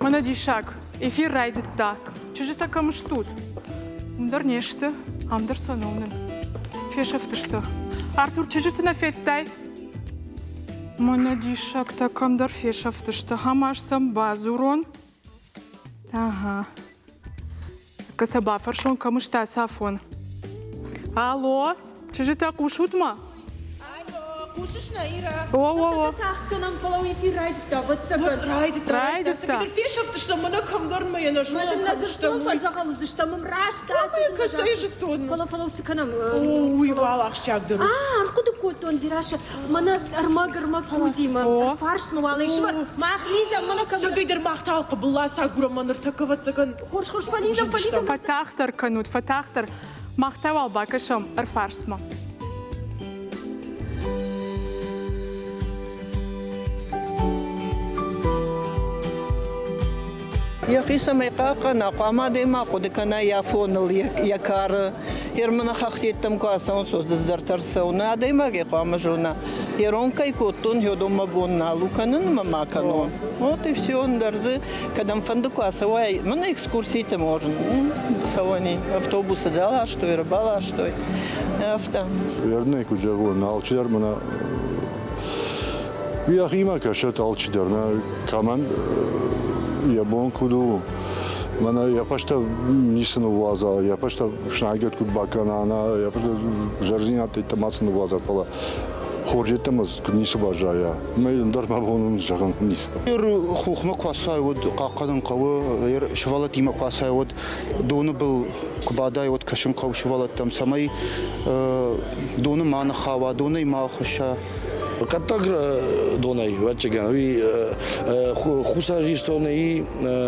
Мӕнӕ диссаг, эфир райдыдта. Чызджытӕ кӕм стут? Уым дӕр не сты, ам дӕр сӕ ном нын. Фесӕфтысты. Артур, чызджыты нӕ федтай? Мӕнӕ диссӕгтӕ кӕмдӕр фесӕфтысты. Ӕмӕ ӕз сӕм бадзурон. Ага. Тӕккӕ сӕ бафӕрсон, кӕм сты ацы афон. Алло, чызджытӕ хъусут ма? Алло, хъусыс нӕ, Ира? О, о, о. Тагъд кӕнӕм, фӕлӕ уый эфир райдыдта, ӕвӕццӕгӕн. Райдыдта, райдыдта. Фесӕфтыстӕм, мӕнӕ кӕмдӕр мӕ йӕ нӕ зонӕм, кӕм стӕм, уый. Фӕдзӕгъӕл уыдзыстӕм, раст ацыд. Кӕцӕй зыдтон? Фӕлӕ, фӕлӕ цы кӕнӕм? Уый уал ахсджиагдӕр у. А, ӕрхъуыды кодтон, Дзерассӕ. Мӕнӕ ӕрмӕг, ӕрмӕг студимӕ. Фарст мӕ уал ис. Мах лидзӕм, мӕнӕ кӕм... Сӕгӕйдӕр мах та хъыбылла сагурӕм, мӕ ныртӕккӕ, ӕвӕццӕгӕн, Хорз, хорз, фӕлидзӕм, фӕлидзӕм. Фӕтагъддӕр кӕнут, фӕтагъддӕр. Мах та уал бакӕсӕм ӕрфарстмӕ. Йӕхи цӕмӕй хъахъхъӕна, хъуамӕ адӕймаг хъуыды кӕна йӕ афоныл, йӕ кары. Ерманы хӕхтеттӕм куы ацӕуынц, уӕд ӕз ӕрцӕуын. Адӕймаг ӕй хъуамӕ зона. Ерон кӕй кодтон, йодон мӕ бон нал у кӕнын ӕмӕ ма кӕнон. Вот и все, ӕндӕр дзы кӕдӕмфӕнды куы ацӕуай, мӕнӕ экскурситы можно цӕуӕни. Автобусы даластой, ӕрбаластой. Афтӕ. Вернӕй куы зӕгъон, алчидӕр мӕнӕ йӕхимӕ кӕсӕт алчидӕр, нӕ кӕмӕн йӕ бон куыд у, мӕнӕ йӕ фӕстӕ ницы ныууадза, йӕ фӕстӕ фснайгӕ куыд бакӕна, нӕ йӕ фӕстӕ зӕрдзинӕдтӕ ма цы ныууадза, фӕлӕ хорз йеддӕмӕ куыд ницы баззайа, мӕ ӕндӕр мӕ бон у зӕгъын ницы. Ер хохмӕ куы ацӕуай, уӕд хъахъхъӕнын хъӕуы, ер сывӕллӕттимӕ куы ацӕуай, уӕд доны был куы бадай, уӕд кӕсын хъӕуы сывӕллӕттӕм, цӕмӕй доны ма ныххауа, донӕй ма ахуысса. Хъӕддаг донӕй, ӕвӕццӕгӕн, уый Хуссар Ирыстоны и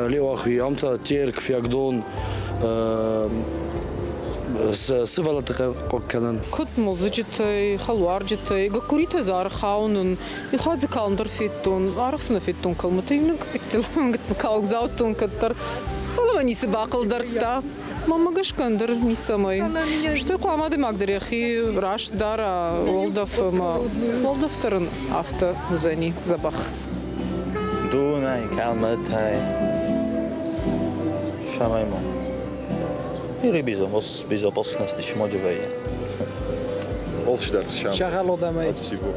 Леуахи, ам та Терк, Фиагдон, сывӕллӕтты хъыг кӕнын. Куыд мулдзыджытӕй, хӕлуарджытӕй, гӕккуыритӕ дзы ӕрхауынын, иу дзы калм дӕр федтон, арӕх цы нӕ федтон кӕлмытӕ, иунӕг гыццыл калгдзаутон кӕддӕр, фӕлӕ мӕ ницы бахъыгдардта. Мӕнмӕ гӕсгӕ ӕндӕр ницӕмӕй. Стӕй хъуамӕ адӕймаг дӕр йӕхи раст дара уӕлдӕф ӕмӕ уӕлдӕф дӕр ын афтӕ уыдзӕни дзӕбӕх. Донӕй, кӕлмытӕй, самай ма. Или безопасности шмоди вӕййы. Алчидӕр сӕм. Сӕгъӕлодӕмӕй. От всего.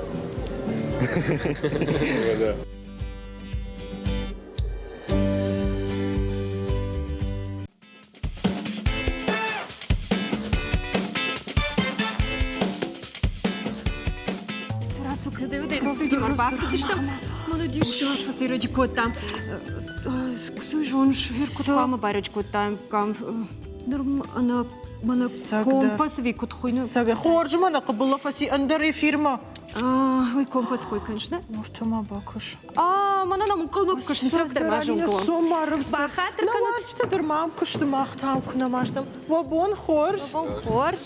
Фӕсайрӕджы кодтам. Куы зоныс, куыд хъуамӕ байрӕджы кодтам? Ныр ӕнӕ мӕнӕ компас ви куыд хуыйны? Хорз мӕнӕ хъыбылы фӕци ӕндӕр эфирмӕ. Уый компас хой кӕныс, нӕ? Муртӕ ма бакӕс. Мӕнӕ нӕм ӕнхъӕлмӕ куы кӕсынц, рӕвдздӕр ма зонгӕ. Бахатыр кӕнут. Науазджытӕ дӕр ма ам куы мах та ам куы нӕма стӕм. Уӕ бон хорз. Уӕ бон хорз.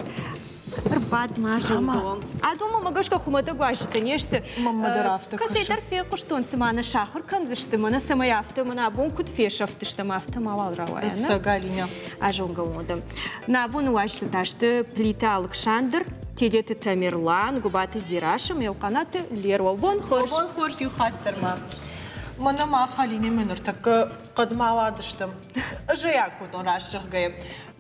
Ӕрбад ма зонгӕ. Адон мӕ гӕсгӕ хуымӕтӕг уазджытӕ не сты. Маммӕ дӕр афтӕ кӕсы. Кӕцӕйдӕр фехъуыстон, цыма нӕ сахуыр кӕндзысты, мӕнӕ цӕмӕй афтӕ, мӕнӕ абон куыд фесӕфтыстӕм, афтӕ мауал рауайа. Ӕцӕг, Алинӕ. Азонгӕ уӕдӕ. Нӕ абоны уазджытӕ та сты Плиты Алыксандр, Тедеты Тамерлан, Гуыбаты Дзерассӕ, Мелхъанаты Леро. Бон хорз! Бон хорз иу хатт дӕр ма. Мӕнӕ мах Алинӕмӕ ныртӕккӕ хъӕдмӕ ауадыстӕм. Ӕз ӕй акодтон раст зӕгъгӕйӕ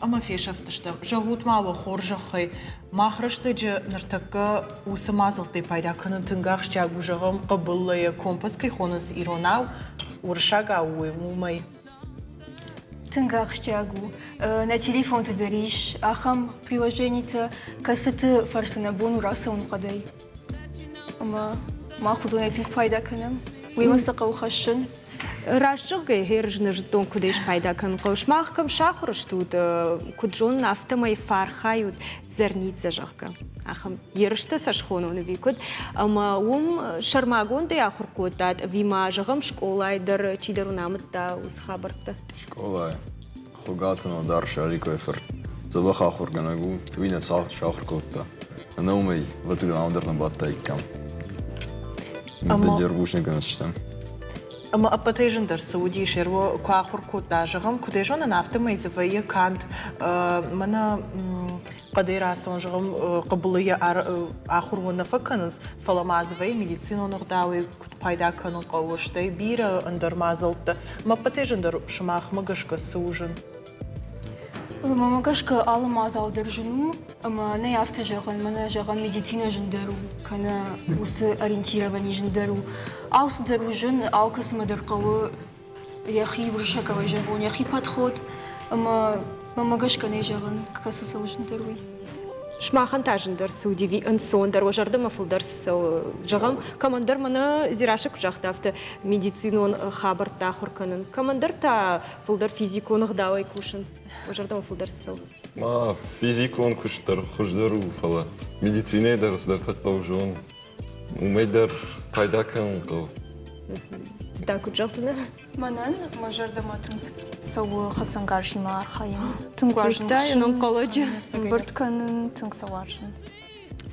ӕмӕ фесӕфтыстӕм. Зӕгъут ма уӕ хорзӕхӕй, мах рӕстӕджы ныртӕккӕ уыцы мадзӕлттӕй пайда кӕнын тынг ахсджиаг у, зӕгъӕм, хъыбыллӕйӕ компас кӕй хонынц иронау, уырыссагау уымӕй. Тынг ахсджиаг у. Нӕ телефонты дӕр ис ахӕм приложенитӕ, кӕцыты фӕрцы нӕ бон у рацӕуын хъӕдӕй. Ӕмӕ мах уыдонӕй тынг пайда кӕнӕм. Уыимӕ сӕ хъӕуы хӕссын. Раст зӕгъгӕйӕ, херыз нӕ зыдтон, куыдӕй спайда кӕнын хъӕуы. Сымах кӕм сахуыр стут, куыд зонын, афтӕмӕй фӕархайут Зӕрнидзе, зӕгъгӕ, ахӕм ерыстӕ сӕ схонон ӕви куыд? Ӕмӕ уым сӕрмагондӕй ахуыр кодтат ӕви ма, зӕгъӕм, скъолайы дӕр чидӕр уын амыдта уыцы хабӕрттӕ? Скъолайы. Хуыгаты Нодар Шарикойы фырт дзӕбӕх ахуыргӕнӕг у, уый нӕ сахуыр кодта. Ӕнӕ уымӕй, ӕвӕццӕгӕн, ам дӕр нӕ бадтаиккам. Мыддӕр бузныг стӕм. Ӕмӕ ӕппӕтӕй зындӕр цы уыдис, Эрво куы ахуыр кодта, зӕгъӕм, куыд ӕй зонын, афтӕмӕй дзы вӕййы канд мӕнӕ Хъӕдӕй рацӕуын, зӕгъӕм, хъыбылы йӕ ахуыр уын нӕ фӕкӕнынц, фӕлӕ ма дзы вӕййы медицинон ӕгъдауӕй куыд пайда кӕнын хъӕуы, стӕй бирӕ ӕндӕр мадзӕлттӕ. Мӕ ӕппӕтӕй зындӕр сымахмӕ гӕсгӕ цы у зын? Мӕнмӕ гӕсгӕ алы мадзал дӕр зын у, ӕмӕ нӕй афтӕ зӕгъӕн, мӕнӕ зӕгъӕм медицинӕ зындӕр у, кӕнӕ уыцы ориентировани зындӕр у. Алцыдӕр у зын, алкӕцымӕ дӕр хъӕуы йӕхи уырыссагау зӕгъон, йӕхи подход, ӕмӕ мӕнмӕ гӕсгӕ нӕй зӕгъӕн, кӕцы цӕуы зындӕр, уый. Сымахӕн та зындӕр цы уыди, ӕви ӕнцондӕр, уӕ зӕрдӕмӕ фылдӕр цы цӕуы? Зӕгъӕм, кӕмӕндӕр мӕнӕ Дзерассӕ куыд загъта, афтӕ медицинон хабӕрттӕ ахуыр кӕнын, кӕмӕндӕр та фылдӕр физикон ӕгъдауӕй кусын. Уӕ зӕрдӕмӕ фылдӕр цы цӕуы? Ма физикон куыст дӕр хуыздӕр у, фӕлӕ медицинӕйы дӕр цыдӕртӕ хъӕуы зонын. Уымӕй дӕр пайда кӕнын хъӕуы. Дӕ куыд зӕгъдзынӕ? Мӕнӕн мӕ зӕрдӕмӕ тынг цӕуы хӕцӕнгарзимӕ архайын. Тынг уарзын ӕнӕнхъӕлӕджы. Ӕмбырд кӕнын, тынг сӕ уарзын.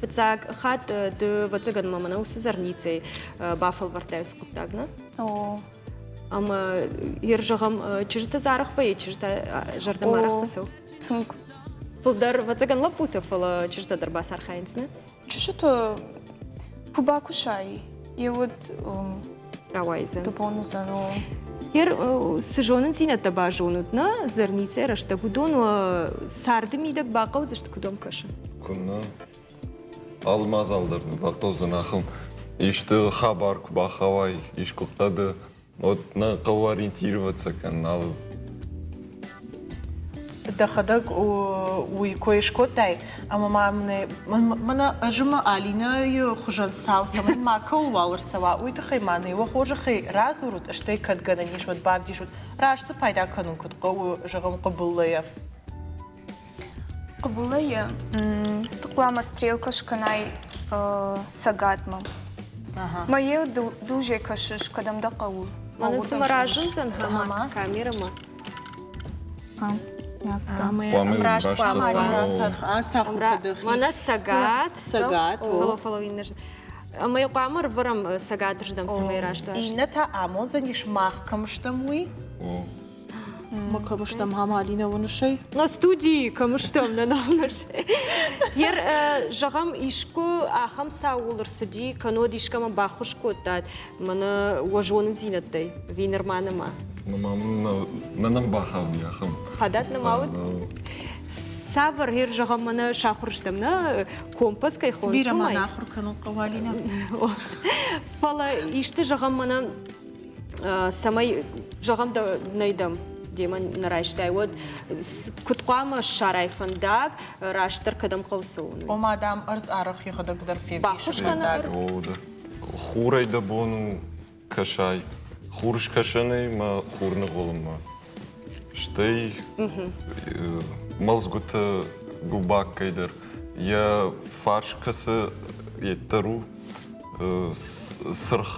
Фыццаг хатт ды, ӕвӕццӕгӕн, мӕ мӕнӕ уыцы зарницӕй бафӕлвӕрдтай уыцы хъуыддаг, нӕ? О. Ӕмӕ ер зӕгъӕм, чызджытӕ дзы арӕх вӕййы, чызджытӕ зӕрдӕмӕ арӕх фӕцӕуы? Тынг. Фылдӕр, ӕвӕццӕгӕн, лӕппутӕ, фӕлӕ чызджытӕ дӕр бацархайынц, нӕ? Чызджыты куы бакусай, е уӕд рауайдзӕн. Дӕ бон уыдзӕн, о. Ер цы зонындзинӕдтӕ базонут, нӕ, зӕрницӕ рӕстӕг, уыдон царды мидӕг бахъӕудзысты, куыд уӕм кӕсы? Куыннӕ. Алы мадзал дӕр нӕ бахъӕудзӕн ахӕм. Исты хабар куы бахауай, искуы хъӕды, уӕд нӕ хъӕуы ориентироваться кӕнын алы Дӕхӕдӕг уый кой скодтай, ӕмӕ ма мӕнӕ ӕз ӕмӕ Алинӕйы хуызӕн цау цӕмӕй макӕуылуал ӕрцӕуа, уый тыххӕй ма нӕ уӕ хорзӕхӕй радзурут, стӕй кӕд гӕнӕн ис, уӕд бавдисут, раст дзы пайда кӕнын куыд хъӕуы, зӕгъӕм, хъыбыллӕйӕ. Хъыбылайы ды хъуамӕ стрелкӕ скӕнай цӕгатмӕ. Мӕ йӕ дузе кӕсыс, кӕдӕм дӕ хъӕуы. Мӕнӕн цыма разындзӕн хӕмӕ камерӕмӕ. Раст хъуамӕ Мӕнӕ цӕгат. Цӕгат. Фӕлӕ фӕлӕ иннӕ ӕмӕ йӕ хъуамӕ ӕрвӕрӕм цӕгатырдӕм, цӕмӕй раст уа. Иннӕ та амондзӕнис мах кӕм стӕм, уый. Мы кӕм стӕм, ама Алина уынысӕй? На студийы кӕм стӕм, нӕ намыс. Ер, зӕгъӕм, искуы ахӕм цауыл ӕрцыди, кӕннод искӕмӕн баххуыс кодтат, мӕнӕ уӕ зонындзинӕдтӕй, ӕви нырма нӕма? Нырма нӕ нӕм бахауди ахӕм. Фадат нӕма уыд? Цавӕр, ер, зӕгъӕм, мӕнӕ сахуыр стӕм, нӕ компас кӕй хонынц, Бирӕ ма нӕ ахуыр кӕнын хъӕуы, Алина. Фӕлӕ исты, зӕгъӕм, мӕнӕ цӕмӕй, зӕгъӕм, нӕй дӕм демӕ нӕ райстай, уӕд куыд хъуамӕ ссарай фӕндаг, растдӕр кӕдӕм хъӕуы цӕуын? Ома, дам, ӕрдз арӕх йӕхӕдӕг дӕр февдисы фӕндаг. Хурӕй дӕ бон у кӕсай. Хур скӕсӕнӕй мӕ хур ныгъуылынмӕ. Стӕй мӕлдзгуыты губаккӕй дӕр йӕ фарс кӕцы йеддӕр у сырх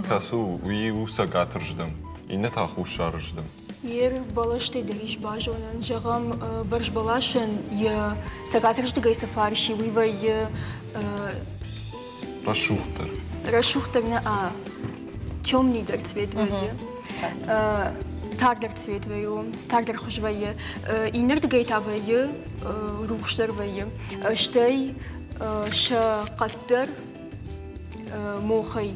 кӕцы у, уый у цӕгатырздӕм, иннӕ та хуссарырздӕм. Йе рбаластӕй дӕр ис базонӕн. Зӕгъӕм, бӕрзбӕласӕн йӕ цӕгатырздыгӕй цы фарс и, уый вӕййы Рӕсугъддӕр. Рӕсугъддӕр нӕ, а темныйдӕр цвет вӕййы. Тардӕр цвет вӕййы, тардӕр хуыз вӕййы. Иннӕрдыгӕй та вӕййы рухсдӕр вӕййы. Стӕй сӕ хъӕддӕр мохӕй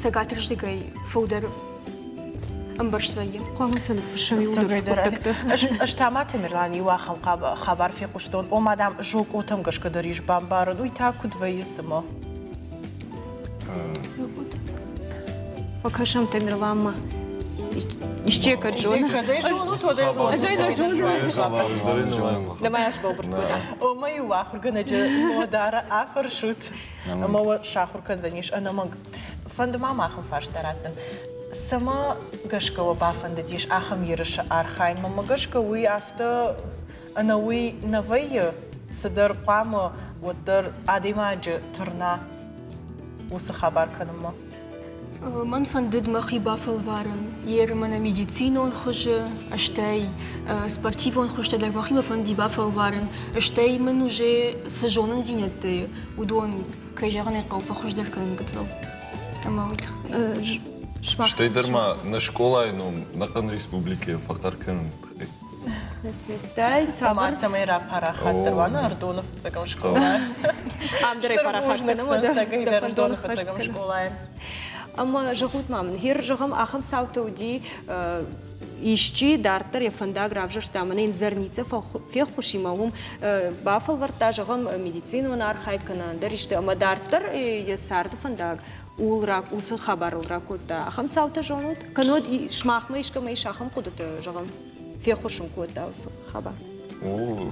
цӕгатырздыгӕй фылдӕр ӕмбӕрзт вӕййы. Хъуамӕ сӕ ныффыссӕм иуылдӕр хъуыддӕгтӕ. Ӕз та ма Тамерлан иу ахӕм хабар фехъуыстон, ома, дам, зокъотӕм гӕсгӕ дӕр ис бамбарын, уый та куыд вӕййы цымӕ? Фӕкӕсӕм Тамерланмӕ. Исчи кӕд зоны. Кӕдӕй зонут, уӕдӕй зонут. Нӕма сбӕлвырд кодта. Омӕ-иу ахуыргӕнӕджы Нодары афӕрсут, ӕмӕ уӕ сахуыр кӕндзӕнис ӕнӕмӕнг. Фӕнды ма махӕн фарста раттын. Цӕмӕ гӕсгӕ уӕ бафӕндыдис ахӕм ерысы архайын? Мӕнмӕ гӕсгӕ уый афтӕ ӕнӕуый нӕ вӕййы, цыдӕр хъуамӕ уӕддӕр адӕймаджы тырна уыцы хабар кӕнынмӕ. Мӕн фӕндыд мӕхи бафӕлварын еры мӕнӕ медицинон хуызы, стӕй спортивон хуызтӕ дӕр мӕхимӕ фӕнди бафӕлварын, стӕй мын уже цы зонындзинӕдтӕ уыдон, кӕй зӕгъын ӕй хъӕуы, фӕхуыздӕр кӕнын гыццыл. Ӕмӕ уый тыххӕй. Стӕй дӕр ма нӕ скъолайы ном нӕхъӕн республикӕйы фӕхъӕр кӕнын тыххӕй. Федтай, цавӕр? Цӕмӕй рапарахатдӕр уа нӕ Ӕрыдоны фыццӕгӕм скъолайы. Ам дӕр ӕй парахат кӕнӕм, уӕдӕ. Цӕгӕй Ӕрыдоны фыццӕгӕм скъолайы. Ӕмӕ зӕгъут ма мын, гьер зӕгъӕм, ахӕм цаутӕ уыди, исчи дарддӕр йӕ фӕндаг равзӕрста, мӕнӕ йын Зарница феххуысимӕ уым бафӕлвӕрдта, зӕгъӕм, медицинон архайд кӕнӕ ӕндӕр исты, ӕмӕ дарддӕр йӕ царды фӕндаг ууыл уыцы хабарыл ракодта. Ахӕм цаутӕ зонут? Кӕннод сымахмӕ искӕмӕ ис ахӕм хъуыдытӕ, зӕгъӕм, феххуыс ын кодта уыцы хабар? О,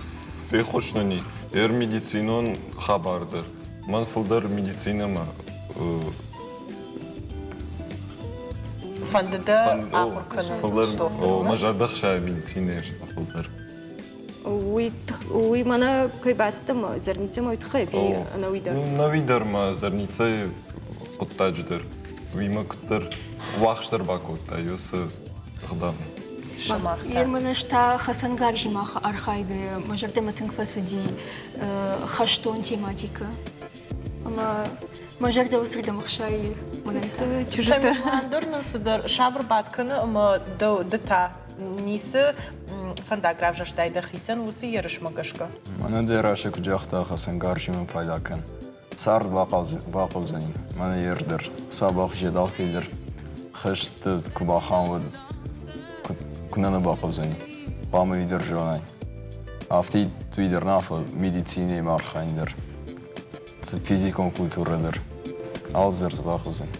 феххуыс нын и. Эр медицинон хабар дӕр. Мӕн фылдӕр медицинӕмӕ Фӕнды дӕ ахуыр кӕнын фылдӕр, о, мӕ зӕрдӕ хсайы медицинӕйы фылдӕр. Уый, уый мӕнӕ кӕй бацыдтӕ Зарницӕмӕ, уый тыххӕй ӕви ӕнӕуи дӕр? Нӕуи дӕр мӕ Зарницӕйы хъуыддаджы дӕр. Уыимӕ куыддӕр уӕхстдӕр бакодта уыцы ӕгъдау. Ермӕнӕз та хӕцӕнгарзимӕ архайгӕйӕ мӕ зӕрдӕмӕ тынг фӕцыди хӕстон тематикӕ. Ӕмӕ мӕ зӕрдӕ уыцырдӕм ӕхсайы мӕнӕн та. Тамерлан нын цыдӕр сабыр бадт кӕны ӕмӕ ды та ницы фӕндаг равзӕрстай дӕхицӕн уыцы ерысмӕ гӕсгӕ? Мӕнӕ Дзерассӕ куыд загъта, хӕцӕнгарзимӕ пайда кӕн. Цард бахъӕудзӕни, мӕнӕ ер дӕр, Хуыцау бахизӕд алкӕй дӕр. Хӕсты куы бахауӕм, уӕд куы нӕ нӕ бахъӕудзӕни, хъуамӕ уый дӕр зонай. Афтӕ уый дӕр нӕ, фӕлӕ медицинӕимӕ архайын дӕр, физикон культурӕ дӕр, алцыдӕр дзы бахъӕудзӕни.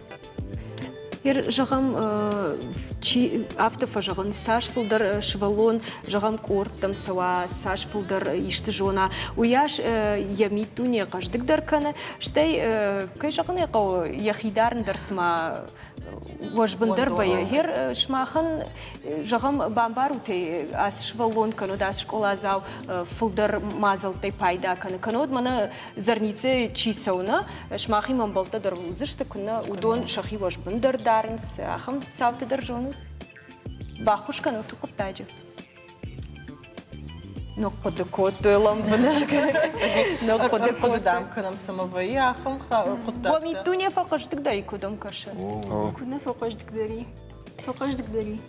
Зӕгъӕм, чи афтӕ фӕзӕгъынц, цас фылдӕр сывӕллон, зӕгъӕм, къордтӕм цӕуа, цас фылдӕр исты зона, уыйас йӕ миддуне хъӕздыгдӕр кӕны, стӕй, кӕй зӕгъын ӕй хъӕуы, йӕхи дарын дӕр цыма уӕзбындӕр вӕййы. Гъер сымахӕн, зӕгъӕм, бамбарут ӕй, ацы сывӕллон кӕнӕд ацы скъоладзау фылдӕр мадзӕлттӕй пайда кӕны, кӕнӕд мӕнӕ Зарницӕйы чи цӕуы, нӕ, сымахимӕ ӕмбӕлттӕ дӕр уыдзысты, куыннӕ, уыдон сӕхи уӕзбындӕр дарынц, ахӕм цауты дӕр зонут? Баххуыс кӕнын уыцы хъуыддаджы? Ныхъхъуыды кодтой лӕмбынӕг. Ныхъхъуыды хъуыды дам кӕнӕм, цымӕ вӕййы ахӕм хъуыддӕгтӕ? Уӕ миддуне фӕхъӕздыгдӕр и, куыд ӕм кӕсы? Куыд нӕ фӕхъӕздыгдӕр и? Фӕхъӕздыгдӕр и.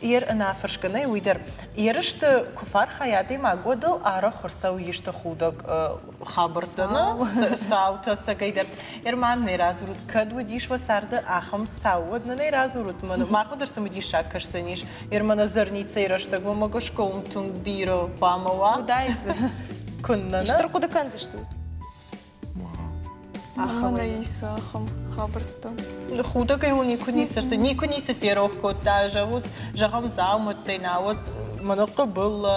Ер ӕнӕфӕрсгӕ нӕй, уый дӕр. Ерысты куы фӕархайа адӕймаг, уӕд ыл арӕх ӕрцӕуы исты худӕг хабӕрттӕ, нӕ цаутӕ цӕгӕйдӕр. Ерман нӕ радзурут, кӕд уыдис уӕ царды ахӕм цау, уӕд нын ӕй радзурут. Махмӕ дӕр цымыдисаг кӕсдзӕнис. Ермана Зарницӕйы рӕстӕгмӕ мӕ гӕсгӕ уым тынг бирӕ хъуамӕ уа. Уыдаид дзы. Куыннӕ нӕ? Стыр хъуыды кӕндзыстут. Мӕнӕ исы ахӕм хабӕрттӕ. Худӕгӕй уыл никуы ницы ӕрцыд, никуы ницы ферох кодта, зӕгъут, зӕгъӕм, дзаумӕттӕй, науӕд мӕнӕ хъыбыллӕ,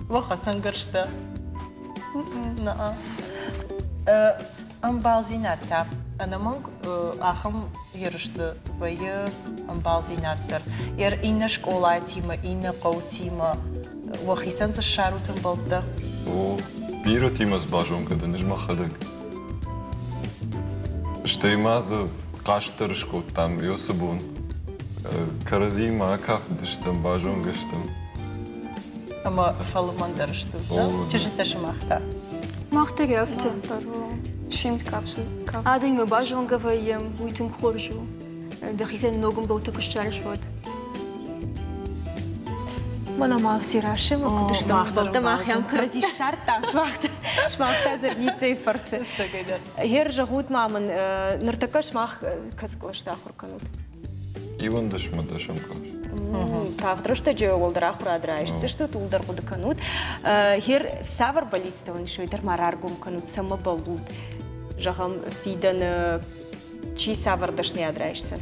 уӕ хӕцӕнгӕрзтӕ. Нӕ. Ӕмбалдзинад та ӕнӕмӕнг ахӕм ерысты вӕййы ӕмбалдзинад дӕр. Иннӕ скъолатимӕ, иннӕ хъӕутимӕ уӕхицӕн дзы ссарут ӕмбӕлттӕ? О, бирӕтимӕ базонгӕ дӕн ӕз мӕхӕдӕг. Стӕй ма дзы хъазт дӕр скодтам уыцы бон. Кӕрӕдзиимӕ акафыдыстӕм, базонгӕ стӕм. Ӕмӕ фӕлмӕндӕр стут, чызджытӕ сымах та? Мах дӕр афтӕ. Симд Адӕмимӕ базонгӕ вӕййӕм, уый тынг хорз у. Дӕхицӕн ног ӕмбӕлттӕ куы ссарыс, уӕд. Мӕнӕ мах Зирашимӕ куыд стӕм, ӕмбӕлттӕ махӕн кӕрӕдзи ссардтам, сымах та Зарницӕйы фӕрцы. Гъер зӕгъут ма мын, ныртӕккӕ сымах кӕцы кълӕсты ахуыр кӕнут? Иуӕндӕсмӕ дӕсӕм кълас. Тагъд рӕстӕджы уӕлдӕр ахуырад райсдзыстут, ууыл дӕр хъуыды кӕнут. Гъер цавӕр бӕллицтӕ уын ис, уый дӕр ма раргом кӕнут, цӕмӕ бӕллут? Зӕгъӕм, фидӕны чи цавӕр дӕсныйад райсдзӕн?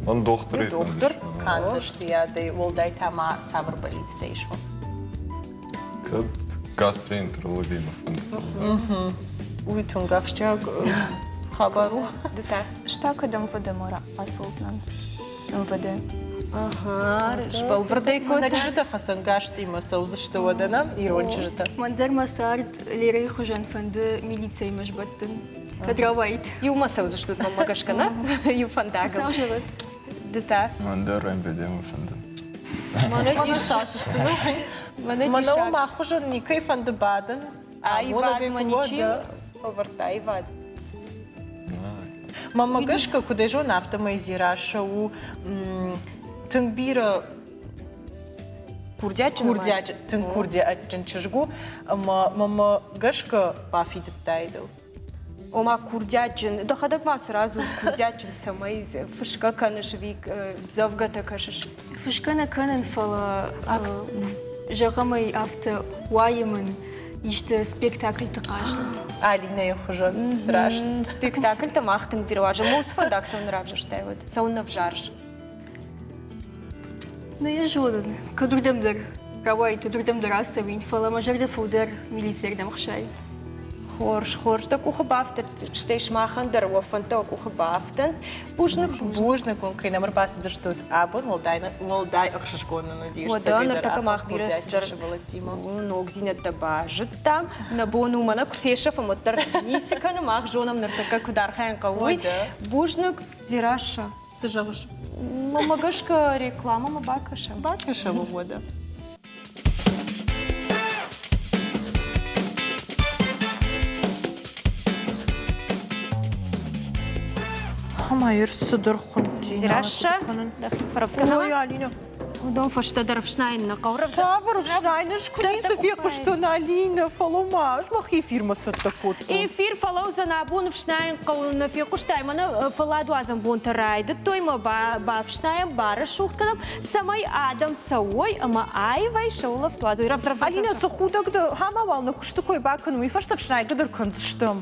Мӕн дохтырӕй Дохтыр канд дӕсныйадӕй уӕлдай та ма цавӕр бӕллицтӕ ис уым? Кӕд гастроэнтерологимӕ фӕнды. Уый тынг ахсджиаг хабар у. Ды та? Ӕз та кӕд МВД-мӕ ацӕудзынӕн. МВД. Ага, сбӕлвырдӕй кодта. Нӕ чызджытӕ хӕцӕнгӕрзтимӕ цӕудзысты уӕдӕ нӕ ирон чызджытӕ. Мӕн дӕр мӕ цард Лерӕйы хуызӕн фӕнды милицӕимӕ сбӕттын. Кӕд рауаид. Иумӕ цӕудзыстут мӕнмӕ гӕсгӕ, нӕ? Иу фӕндагыл. Цау зӕгъӕд. Ды та? Мӕн дӕр МВД-мӕ фӕнды. Мӕнӕ цас сты, Мӕнӕ мах хуызӕн никӕй фӕнды бадын. Аивадмӕ ничи фӕлвӕрдта аивад. Мӕнмӕ гӕсгӕ, куыд ӕй зонын, афтӕмӕй Дзерассӕ у тынг бирӕ. Курдиатджын Курдиатджын, тынг курдиатджын чызг у, ӕмӕ мӕмӕ гӕсгӕ бафидыдтаид ыл. Ома курдиатджын, дӕхӕдӕг ма цы радзурыс, курдиатджын цӕмӕй фысгӕ кӕныс ӕви ӕмдзӕвгӕтӕ кӕсыс? Фысгӕ нӕ кӕнын, фӕлӕ зӕгъӕм ӕй афтӕ уайы мын исты спектакльты хъазт. Алинӕйы хуызӕн, раст. Спектакльтӕ мах тынг бирӕ уарзӕм. Уыцы фӕндаг цӕуын равзӕрстай уӕд? Цӕуын ӕвзарыс? Нӕ йӕ зонын, кӕд уырдӕм дӕр рауайд, уӕд уырдӕм дӕр ацӕуин, фӕлӕ мӕ зӕрдӕ фылдӕр милицийырдӕм хсайы. Хорз, хорз, дӕ къухы бафтыд, стӕй сымахӕн дӕр уӕ фӕндтӕ уӕ къухы бафтӕнт. Бузныг. Бузныг уын, кӕй нӕм ӕрбацыдыстут абон, уӕлдай, уӕлдай ӕхсызгон нын уыдис. Уӕдӕ ныртӕккӕ мах бирӕ цыдӕр ногдзинӕдтӕ базыдтам. Нӕ бон у, мӕнӕ куы фесӕфӕм, уӕддӕр ницы кӕны, мах зонӕм ныртӕккӕ куыд архайын хъӕуы, уый. Бузныг, Дзерассӕ. Цы зӕгъыс? Мӕнмӕ гӕсгӕ рекламӕмӕ бакӕсӕм. Бакӕсӕм уӕдӕ. Ӕмӕ цыдӕр хуынди. Дзерассӕ, Ой, Алина. Уыдон фӕстӕдӕр ӕфснайын нӕ хъӕуы. Цавӕр ӕфснайын? Ӕз куы ницы фехъуыстон, Алина, фӕлӕуу-ма, ӕз мӕхи эфирмӕ цӕттӕ кодтон. Эфир фӕлӕудзӕн абон ӕфснайын хъӕуы, нӕ фехъуыстай, мӕнӕ фӕлладуадзӕн бонтӕ райдыдтой мӕ бафснайӕм, барӕсугъд кӕнӕм, цӕмӕй адӕм цӕуой ӕмӕ аивӕй сӕ улӕфт уадзой. Рӕвдз, рӕвдз. Алина, цы худӕг дӕ, ма уал нӕ куысты кой бакӕн, уый фӕстӕ ӕфснайгӕ дӕр кӕндзыстӕм.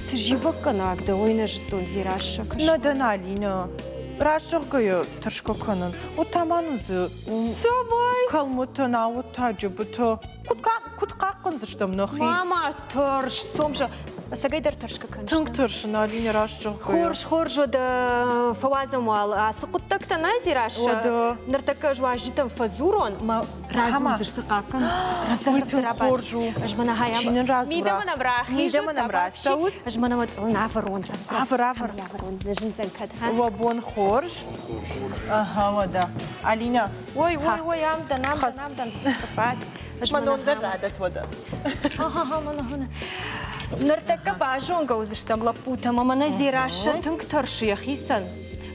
Цы зивӕггӕнаг дӕ, уый нӕ зыдтон, Дзерассӕ. Нӕ дӕн, Алина. Раст зӕгъгӕйӕ, тӕрсгӕ кӕнын. Уӕд та ма нын дзы Цӕмӕй? Кӕлмытӕ, науӕд та джыбытӕ. Куыд, куыд хъахъхъӕндзыстӕм нӕхи? Мама, тӕрс, цом зӕгъ. Ӕцӕгӕйдӕр тӕрсгӕ кӕныс? Тынг тӕрсын, Алинӕ, раст зӕгъгӕйӕ. Хорз, хорз, уӕдӕ фӕуадзӕм уал ацы хъуыддӕгтӕ, нӕ, Дзерассӕ? Уӕдӕ. Ныртӕккӕ ӕз уазджытӕм фӕдзурон, мӕ радзурдзысты хъахъхъӕн. Уый тынг хорз у. Ӕз мӕнӕ хай Чи нын радзура? Мидӕмӕ нӕм рахизут. Мидӕмӕ нӕм рацӕут. Ӕз мӕнӕ мӕ цъылын авӕрон. Авӕр, авӕр. Авӕрон, нӕ зындзӕн кӕд. Уӕ бон хорз. Ага, уӕдӕ. Алина. Ой, ой, ой, ам дӕн, ам дӕн, ам дӕн. Мӕнон дӕр радӕт уӕдӕ. Ныртӕккӕ базонгӕ уыдзыстӕм лӕппутӕм, ӕмӕ нӕ Дзерассӕ тынг тӕрсы йӕхицӕн.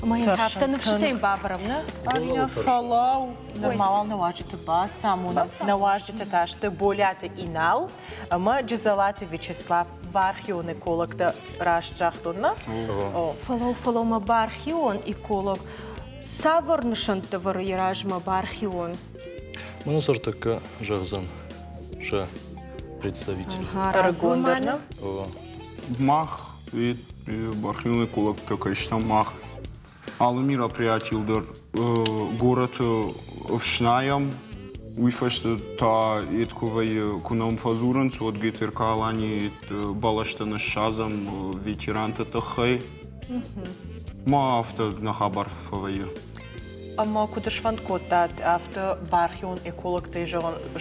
Ӕмӕ йын афтӕ ныфсытӕ йын бавӕрӕм, нӕ? Алина, фӕлӕу. Нырма уал нӕ уазджыты бацамонӕм. Нӕ уазджытӕ та сты Болиаты Инал ӕмӕ Джызӕлаты Вячеслав бархион экологтӕ раст загътон, нӕ? Фӕлӕу, фӕлӕу, мӕ бархион эколог цавӕр нысӕнттӕ вӕры йӕ размӕ бархион? Мӕн цӕртӕккӕ зӕгъдзӕн сӕ представитель. Ӕрыгондӕр, нӕ? Мах бархион экологтӕ кӕй стӕм, мах алы мероприятийыл дӕр горӕты ӕфснайӕм. Уый фӕстӕ та ед куы вӕййы, куы нӕм фӕдзурынц, уӕд ГТРК Аланийы бӕлӕстӕ ныссадзӕм ветеранты тыххӕй. Ма афтӕ нӕ хабар фӕвӕййы. Ӕмӕ куыд сфӕнд кодтат афтӕ бархион экологтӕй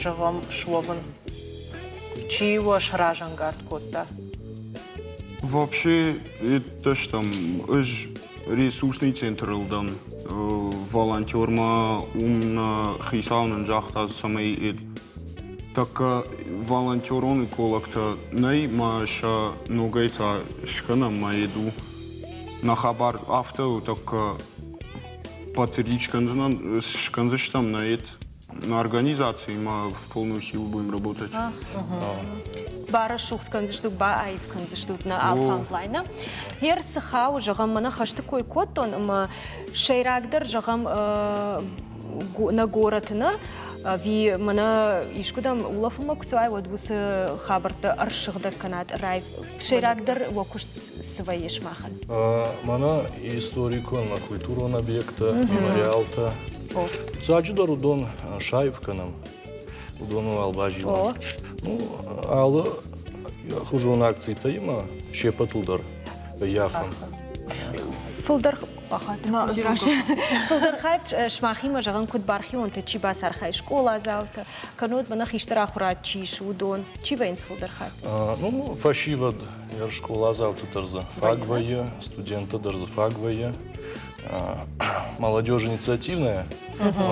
зӕгъӕм суӕвын? Чи уӕ сразӕнгард кодта? Вообще, это стӕм, ӕз ресурсный центрыл дӕн волонтер ма уым нӕ хицау нын загъта, цӕмӕй тӕккӕ волонтерон экологтӕ нӕй, ма сӕ ногӕй та скӕнӕм, ма еду. Нӕ хабар афтӕ у, тӕккӕ патрич скӕндзыстӕм нӕ ед на организации ма в полную силу будем работать. Барӕсугъд кӕндзыстут, бааив кӕндзыстут нӕ алфамблай, нӕ? Ер цы хауы, зӕгъӕм, мӕнӕ хӕсты кой кодтон, ӕмӕ сӕйрагдӕр, зӕгъӕм, нӕ горӕты нӕ, ӕви мӕнӕ искуыдӕм улӕфынмӕ куы цӕуай, уӕд уыцы хабӕрттӕ ӕрсыгъдӕг кӕнат, рай сӕйрагдӕр уӕ куыст цы вӕййы сымахӕн? Мӕнӕ историкон ӕмӕ культурон объекттӕ, мемориалтӕ. Фыццаджыдӕр уыдон саив кӕнӕм, уыдон уал базилӕм. Ну, алы хуызон акцитӕ имӕ се ппӕтыл дӕр ӕййафӕм. Фылдӕр Фылдӕр хатт сымахимӕ, зӕгъын, куыд бархионтӕ чи бацархайы, скъоладзаутӕ, кӕннод мӕнӕ хистӕр ахуырад чи ис, уыдон, чи вӕййынц фылдӕр хатт? Ну, фӕсивӕд, скъоладзауты дӕр дзы фаг вӕййы, студенттӕ дӕр дзы фаг вӕййы. Молодежь инициативная,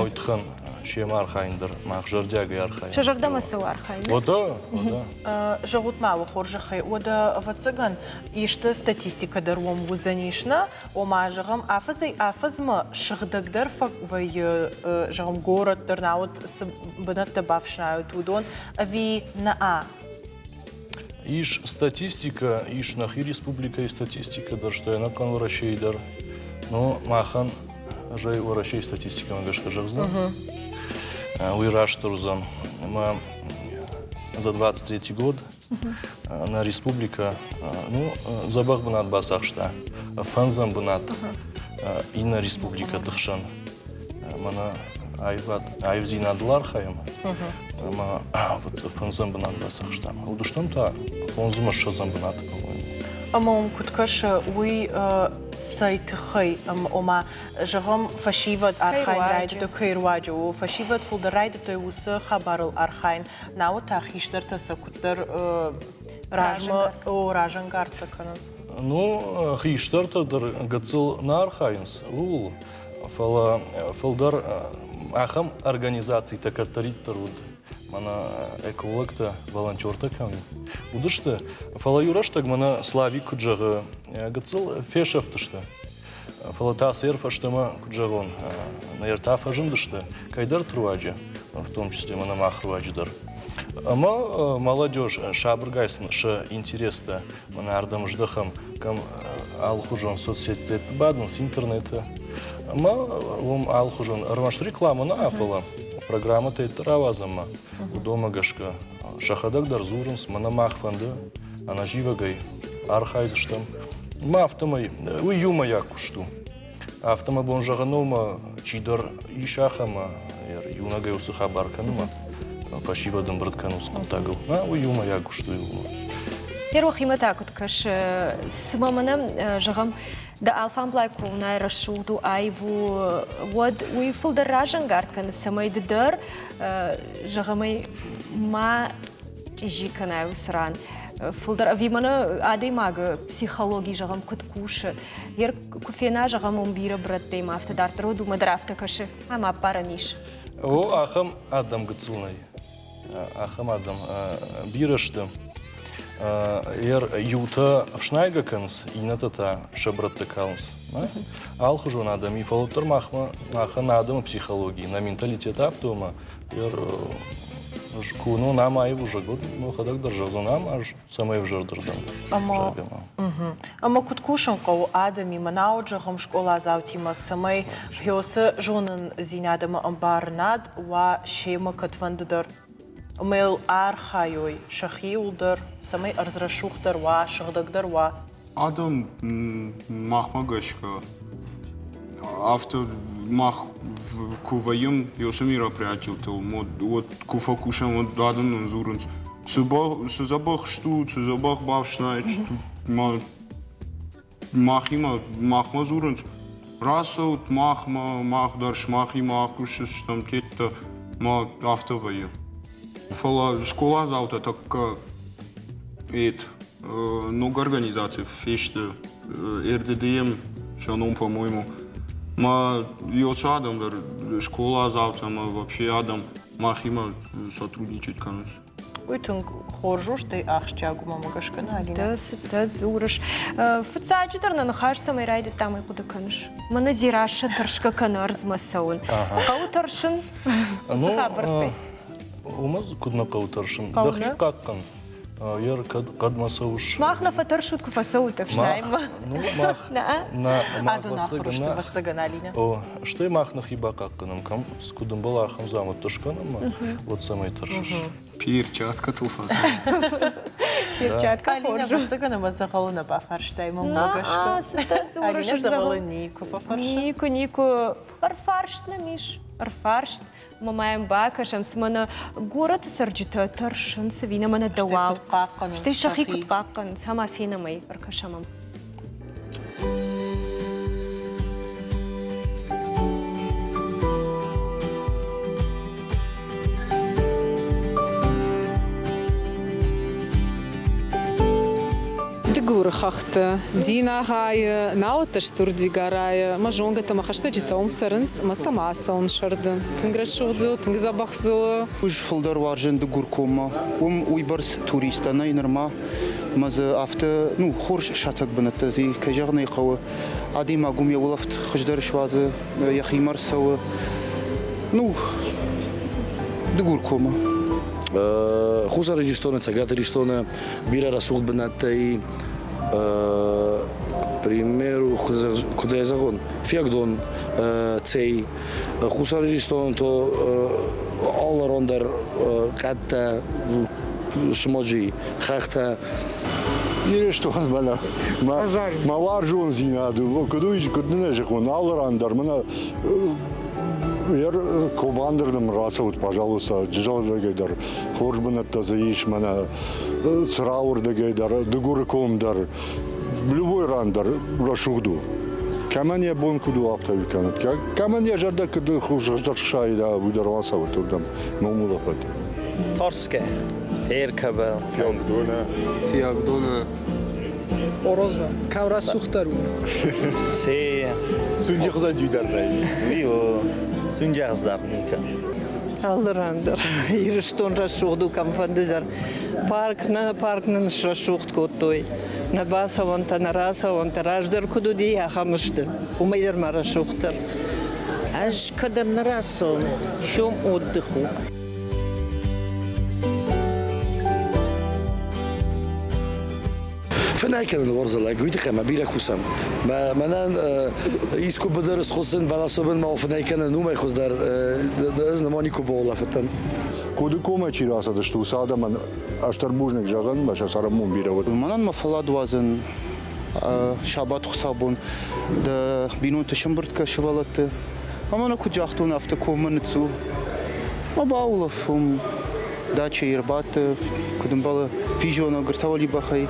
уый тыххӕн. Семӕ архайын дӕр мах зӕрдиагӕй архайӕм. Сӕ зӕрдӕмӕ цӕуы архайын? Уӕдӕ, уӕдӕ. Зӕгъут ма уӕ хорзӕхӕй, уӕдӕ, ӕвӕццӕгӕн, исты статистикӕ дӕр уӕм уыдзӕнис, нӕ? Ома, зӕгъӕм, афӕдзӕй-афӕдзмӕ сыгъдӕгдӕр вӕййы, зӕгъӕм, горӕт дӕр, науӕд цы бынӕттӕ бафснайут, уыдон, ӕви нӕ? Ис статистикӕ, ис нӕхи республикӕйы статистикӕ дӕр, стӕй ӕнӕхъӕн Уӕрӕсейы дӕр. Но махӕн ӕз ӕй Уӕрӕсейы статистикӕмӕ гӕсгӕ зӕгъдзынӕн. Уый растдӕр уыдзӕн. Ӕмӕ за 23 год нӕ республикӕ ну, дзӕбӕх бынат бацахста. Фӕндзӕм бынат иннӕ республикӕты хсӕн. Мӕнӕ аивад, аивдзинадыл архайӕм. Ӕмӕ вот фӕндзӕм бынат бацахстам. Уыдыстӕм та фондзмӕ ссӕдзӕм бынаты, по-моему. Ӕмӕ уым куыд кӕсы, уый цӕй тыххӕй, ома, зӕгъӕм, фӕсивӕд архайын райдыдтой, кӕй руаджы у, фӕсивӕд фылдӕр райдыдтой уыцы хабарыл архайын, науӕд та хистӕртӕ сӕ куыддӕр размӕ разӕнгард сӕ кӕнынц? Ну, хистӕртӕ дӕр гыццыл нӕ архайынц ууыл, фӕлӕ фылдӕр ахӕм организацитӕ кӕддӕриддӕр уыд, мӕнӕ экологтӕ, волонтертӕ кӕм уыдысты. Фӕлӕ иу рӕстӕг мӕнӕ Славик куыд зӕгъы, гыццыл фесӕфтысты. Фӕлӕ та сӕр фӕстӕмӕ, куыд зӕгъон, ныр та фӕзындысты кӕйдӕрты руаджы, в том числе мӕнӕ мах руаджы дӕр. Ӕмӕ молодежь сабыргай сын сӕ интерестӕ мӕнӕ ардӕм здӕхӕм, кӕм алыхуызон соцсетьты бадынц интернеты. Ӕмӕ уым алыхуызон ӕрмӕст рекламӕ нӕ, фӕлӕ программӕтӕ рауадзӕм уыдонмӕ гӕсгӕ сӕхӕдӕг дӕр дзурынц, мӕнӕ мах фӕнды ӕнӕзивӕгӕй архайдзыстӕм. Ма афтӕмӕй уый иумӕйаг куыст у. Афтӕ мӕ бон зӕгъын у, мӕ чидӕр ис ахӕм, иунӕгӕй уыцы хабар кӕны мӕ фӕсивӕд ӕмбырд кӕнынц хъуыддагыл. На, уый иумӕйаг куыст у иумӕ. Ерохимӕ та куыд кӕсы, цыма мӕнӕ, зӕгъӕм, дӕ алфамблай куы уынай рӕсугъд у, аив у, уӕд уый фылдӕр разӕнгард кӕны, цӕмӕй ды дӕр, зӕгъӕм ӕй, ма чъизи кӕнай уыцы ран. Фылдӕр ӕви мӕнӕ адӕймагы психологи, зӕгъӕм, куыд кусы, Ер куы фена, зӕгъӕм, уым бирӕ брӕттӕй ма афтӕ дарддӕр уӕд уымӕ дӕр афтӕ кӕсы, ӕмӕ аппарӕн ис. О, ахӕм адӕм гыццыл нӕй. Ахӕм адӕм бирӕ сты. Ер иутӕ ӕфснайгӕ кӕнынц, иннӕтӕ та сӕ брӕттӕ калынц. Алхуызон адӕм и, фӕлӕ уӕддӕр махмӕ, махӕн адӕмы психологи, нӕ менталитет афтӕ у, ӕмӕ ер куы уынон ам аив узӕг, уӕд мӕхӕдӕг дӕр зӕгъдзӕн, ам ӕз цӕмӕй ӕвзӕрдӕрдӕм. Ӕмӕ, ӕмӕ куыд кусын хъӕуы адӕмимӕ, науӕд зӕгъӕм скъоладзаутимӕ, цӕмӕй хёсы зонындзинад ӕмӕ ӕмбарынад уа семӕ кӕдфӕнды дӕр ӕмӕ йыл архайой сӕхиуыл дӕр, цӕмӕй ӕрдз рӕсугъддӕр уа, сыгъдӕгдӕр уа. Адӕм махмӕ гӕсгӕ афтӕ мах куы вӕййӕм еуцы мероприятийтыл, уӕд куы фӕкусӕм, уӕд адӕм нын дзурынц, цы дзӕбӕх стут, цы дзӕбӕх бафснайдстут, махимӕ махмӕ дзурынц, рацӕут махмӕ, мах дӕр сымахимӕ акусдзыстӕм теттӕ, ма афтӕ вӕййы. Фӕлӕ скъоладзаутӕ тӕккӕ эт ног организаци фесты РДДМ, сӕ ном, по-моему. Ма ёцы адӕм дӕр скъоладзаутӕ ӕмӕ вообще адӕм махимӕ сотрудничать кӕнынц. Уый тынг хорз у, стӕй ахсджиаг у, мӕнмӕ гӕсгӕ, нӕ, Алинӕ? Ды цытӕ дзурыс. Фыццаджыдӕр нӕ ныхас цӕмӕй райдыдтам, уый хъуыды кӕныс? Мӕнӕ Дзерассӕ тӕрсгӕ кӕны ӕрдзмӕ цӕуын. Хъӕуы тӕрсын? Цы хабӕрттӕй? Уымӕ куыд нӕ хъӕуы тӕрсын? Дӕхи хъахъхъӕн. Ер кӕд хъӕдмӕ цӕуыс? Мах нӕ фӕтӕрсут, куы фӕцӕут ӕфснайынмӕ. Ну, мах нӕ мах ӕвӕццӕгӕн, Алинӕ. О, стӕй мах нӕхи бахъахъхъӕнӕм, кӕм куыд ӕмбӕлы, ахӕм дзаумӕттӕ скӕнӕм, уӕд цӕмӕй тӕрсыс? Перчаткӕтыл фӕцӕуы. Перчатка Алинӕ, ӕвӕццӕгӕн ӕмӕ дзӕгъӕлы нӕ бафарстай мӕнмӕ гӕсгӕ. Алинӕ дзӕгъӕлы никуы фӕфӕрсы. Никуы, никуы. Ӕрфарст нӕм ис, ӕрфарст. Ӕмӕ ма йӕм бакӕсӕм, цымӕ нӕ горӕты цӕрджытӕ тӕрсынц ӕви нӕ мӕнӕ дӕуау. Стӕй сӕхи куыд хъахъхъӕнынц, ӕмӕ фенӕм ӕй, ӕркӕсӕм ӕм. Дыгуры. хӕхты, Динагъайы, науӕд Стыр Дигарайы. Мӕ зонгӕтӕ, мӕ хӕстӕджытӕ уым цӕрынц ӕмӕ сӕм ацӕуын сӕрды. Тынг рӕсугъд дзы у, тынг дзӕбӕх дзы у. Ӕз фылдӕр уарзын Дыгуркоммӕ. Уым уыйбӕрц туристтӕ нӕй нырма. Мӕ дзы афтӕ, ну, хорз сатӕг бынӕттӕ дзы, кӕй зӕгъын ӕй хъӕуы. Адӕймаг уым йӕ улӕфт хуыздӕр суадзы, йӕхимӕ рцӕуы. Ну, Дыгуркомы. Хуссар Ирыстоны, Цӕгат Ирыстоны бирӕ рӕсугъд бынӕттӕ и. К примеру, куыд ӕй зӕгъон, Фиагдон, Цей. Хуссар Ирыстоны то алы ран дӕр къӕдтӕ, смоджи, хӕхтӕ. Ирыстон мӕнӕ мӕ уарзондзинад куыд уый куыд нын ӕй зӕгъон, алы ран дӕр мӕнӕ Кобандырдӕм рацӕут, пожалуйста, Джызӕлдӕгӕй дӕр хорз бынӕттӕ дзы ис, мӕнӕ Цырауырдыгӕй дӕр, Дыгуры ком дӕр, любой ран дӕр рӕсугъд у. Кӕмӕн йӕ бон куыд у, афтӕ кӕнӕд. Кӕмӕн йӕ зӕрдӕ куыд хуыздӕр схсайда, уый дӕр рацӕуӕд уырдӕм, ном улӕфӕд. Тарскӕ, Теркӕбӕл. Фиагдонӕ. Фиагдонӕ. Орозна. Кӕм рӕсугъддӕр у? Се. Сунджихза дюдар нӕй. Уый сунджахздар ника. Алы ран дӕр. Ирыстон рӕсугъд у кӕмфӕнды дӕр. Парк нӕ парк нын срӕсугъд кодтой. Нӕ бацӕуӕнтӕ, нӕ рацӕуӕнтӕ раздӕр куыд уыди, ахӕм сты. Уымӕй дӕр ма рӕсугъддӕр. Ӕз кӕдӕм нӕ рацӕуын, сом отдых у. Фынӕй кӕнын уарзы лӕг, уый тыххӕй мӕ бирӕ кусӕм. Мӕнӕн искуы быдыры схуыссын, бӕласы бын ма фынӕй кӕнын, уымӕй хуыздӕр ӕз нырма никуы баулӕфыдтӕн. Хъуды комӕй чи рацыдысты, уыцы адӕмӕн ӕз дӕр бузныг зӕгъын, мӕ сӕ цӕрӕнбон бирӕ уыд. Мӕнӕн мӕ фӕллад уадзын сабат хуыцаубон дӕ бинонты сӕмбырд кӕ сывӕллӕтты. Ӕмӕ нӕ куыд загътон, афтӕ коммӕ ныццу. Ма баулӕф уым дачӕйы ӕрбадт, куыд ӕмбӕлы, физонӕг ӕртӕуӕлибӕхӕй.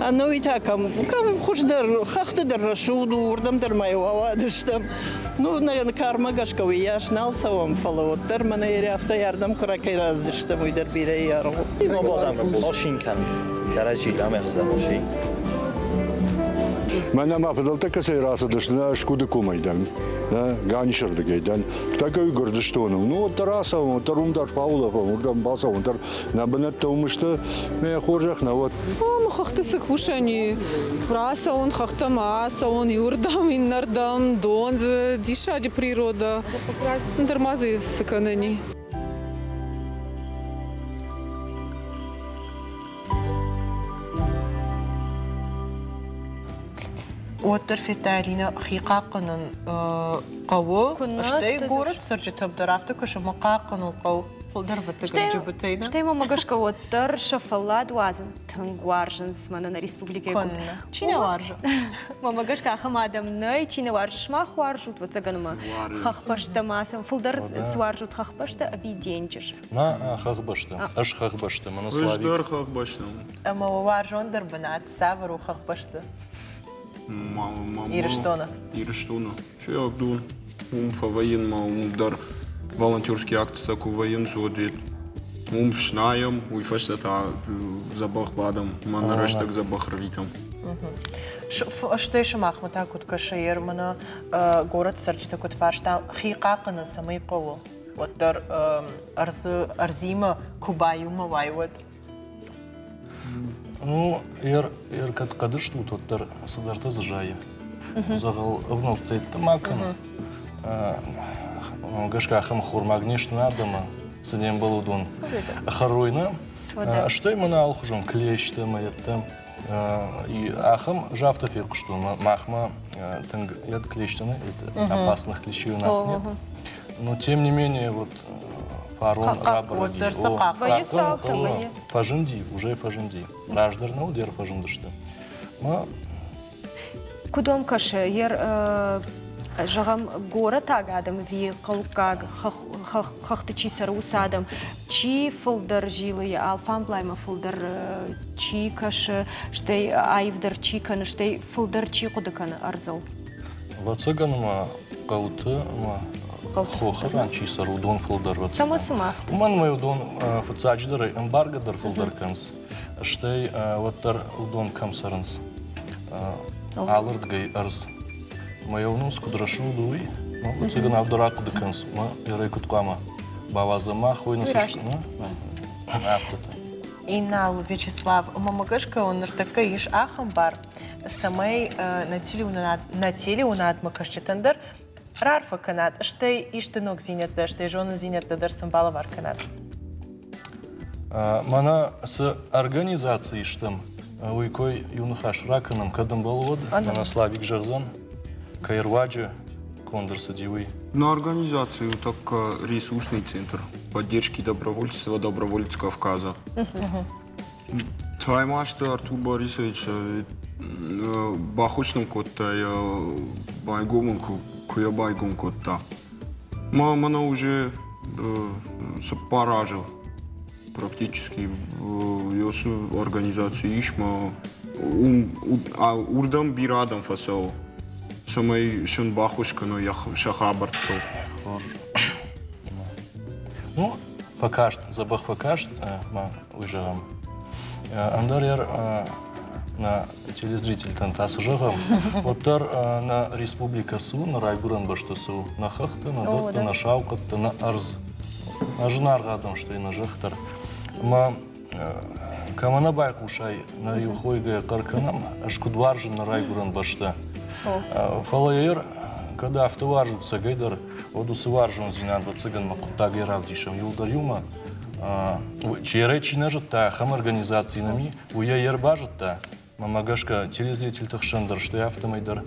Ӕнӕуи та кӕм, кӕм хуыздӕр, хӕхты дӕр рӕсугъд у, уырдӕм дӕр ма иу ауадыстӕм. Ну, нӕ кармӕ гӕсгӕ уыйас нал цӕуӕм, фӕлӕ уӕддӕр мӕнӕ афтӕ ардӕм куы ракӕй раздзыстӕм, уый дӕр бирӕ аргъ у. Машин кӕн, кӕрӕдзи ламӕгъздӕ машин. Мӕнӕ мӕ фыдӕлтӕ кӕцӕй рацыдысты, нӕ Скуды комӕй дӕн, нӕ Ганисырдыгӕй дӕн. Такой Гуырдызстоны. Ну, уӕддӕр ацӕуӕм, уӕддӕр уым дӕр фӕулӕфӕм, уырдӕм бацӕуӕм дӕр. Нӕ бынӕттӕ уым сты, мӕ хорзӕх нӕ уӕд. Ӕмӕ хӕхты цы кусӕн и? Рацӕуын хӕхтӕм, ацӕуын иуырдӕм, иннӕрдӕм, дон дзы, диссаджы природа. Ӕндӕр ма дзы цы кӕнӕн и? Уӕддӕр федта Аринӕ хи хъахъхъӕнын хъӕуы, стӕй горӕт цӕрджытӕм дӕр афтӕ кӕсы, ӕмӕ хъахъхъӕнын хъӕуы фылдӕр ӕвӕццӕгӕн джыбытӕй. Стӕй мӕм гӕсгӕ уӕддӕр сӕ фӕллад уадзын тынг уарзынц мӕнӕ нӕ республикӕйы. Чи нӕ уарзы? Мӕнмӕ гӕсгӕ ахӕм адӕм нӕй, чи нӕ уарзы. Сымах уарзут, ӕвӕццӕгӕн ӕмӕ хӕхбӕстӕ ма сӕм фылдӕр цы уарзут хӕхбӕстӕ ӕви денджыз? Нӕ, хӕхбӕстӕ. Ӕз хӕхбӕстӕ, мӕнӕ Славик. Ӕз дӕр хӕхбӕстӕ. Ӕмӕ уӕ уарзондӕр бынат цавӕр у хӕхбӕсты? Ирыстоны. Ирыстоны. Фиагдон. Уым фӕвӕййын ма уым дӕр волонтерские акцитӕ куы вӕййынц, уӕд уым фснайӕм, уый фӕстӕ та дзӕбӕх бадӕм, мӕ нӕ рӕстӕг дзӕбӕх рвитӕм. Стӕй сымахмӕ та куыд кӕсы, мӕнӕ горӕт цӕрджыты куыд фарста, хи хъахъхъӕнын цӕмӕй хъӕуы, уӕддӕр ӕрдзы ӕрдзимӕ куы баиумӕ уай, уӕд? Ну, ер кӕд хъӕды стут, уӕддӕр цыдӕртӕ дзы зайы. Дзӕгъӕл ӕвнӕлдтӕ ма кӕн. Гӕсгӕ ахӕм хормаг не сты адӕмы, цы не мбӕлы уыдон хӕрой нӕ. Стӕй мӕнӕ алыхуызон клещтӕ ӕмӕ йедтӕ. Ахӕм афтӕ фехъуыстон, махмӕ тынг йед клещтӕ нӕ, опасных клещей у нас нет. Но тем не менее, вот фарон рабӕрӕг фӕзынди, уже фӕзынди. Раздӕр нӕ уыд, фӕзындысты. Ма Куыд уӕм кӕсы, ер зӕгъӕм, горӕтаг адӕм ӕви хъӕуккаг хӕхты чи цӕры, уыцы адӕм, чи фылдӕр зилы йӕ алфамблаймӕ фылдӕр чи кӕсы, стӕй аивдӕр чи кӕны, стӕй фылдӕр чи хъуыды кӕны ӕрдзыл? Ӕвӕццӕгӕн ма хъӕуты ӕмӕ хохы ран чи цӕры, уыдон фылдӕр Цӕмӕ цымӕ? Уымӕн ӕмӕ уыдон фыццаджыдӕр ӕмбаргӕ дӕр фылдӕр кӕнынц, стӕй уӕддӕр уыдон кӕм цӕрынц. Алырдыгӕй ӕрдз. Мӕ уынынц, куыд рӕсугъд у, уый. Ӕвӕццӕгӕн афтӕ рахъуыды кӕнынц, мӕ ерӕй куыд хъуамӕ бауадзӕм мах, уый нын афтӕтӕ. Инал Вячеслав, мӕмӕ гӕсгӕ уын ныртӕккӕ ис ахӕм бар, цӕмӕй нӕ телеуынадмӕ кӕсджытӕн дӕр раарфӕ кӕнат, стӕй исты ногдзинӕдтӕ, стӕй зонындзинӕдтӕ дӕр сын балӕвар кӕнат. Мӕнӕ цы организацийы стӕм, уый кой иу ныхас ракӕнӕм, кӕд ӕмбӕлы, уӕд. Мӕнӕ Славик зӕгъдзӕн, кӕй руаджы конд ӕрцыди, уый. На организацию так ресурсный центр поддержки добровольчества «Доброволец Кавказа». Таймазты Артур Борисович баххуыс нын кодта йӕ байгом куы йӕ байгом кодта. Ма мӕнӕ уже цыппар азы практически ёсы организаци ис, ма уырдӕм бирӕ адӕм фӕцӕуы, цӕмӕй сын баххуыс кӕной сӕ хабӕрттыл. Ну, фӕкаст, дзӕбӕх фӕкаст, ма уый зӕгъӕм. Ӕндӕр йӕ нӕ телезрительтӕн та цы зӕгъӕм, уӕддӕр нӕ республикӕ цы у, нӕ райгуырӕн бӕстӕ цы у, нӕ хӕхтӕ, нӕ дӕттӕ, нӕ саухъӕдтӕ, нӕ ӕрдз, нӕ зынаргъ адӕм, стӕй нӕ зӕхх дӕр. Ӕмӕ кӕмӕ нӕ байхъусай, нӕ риухойгӕ хъӕр кӕнӕм, ӕз куыд уарзын нӕ райгуырӕн бӕстӕ. Фӕлӕ йӕ кӕд афтӕ уарзут цӕгӕйдӕр, уӕд уыцы уарзондзинад, ӕвӕццӕгӕн, мӕ хъуыддагӕй равдисӕм иуылдӕр иумӕ. Черӕй чи нӕ зыдта, ахӕм организаци нӕм и, уый йӕ ӕрбазыдта. Мӕнмӕ гӕсгӕ, телезрительты хсӕн дӕр, стӕй афтӕмӕй дӕр.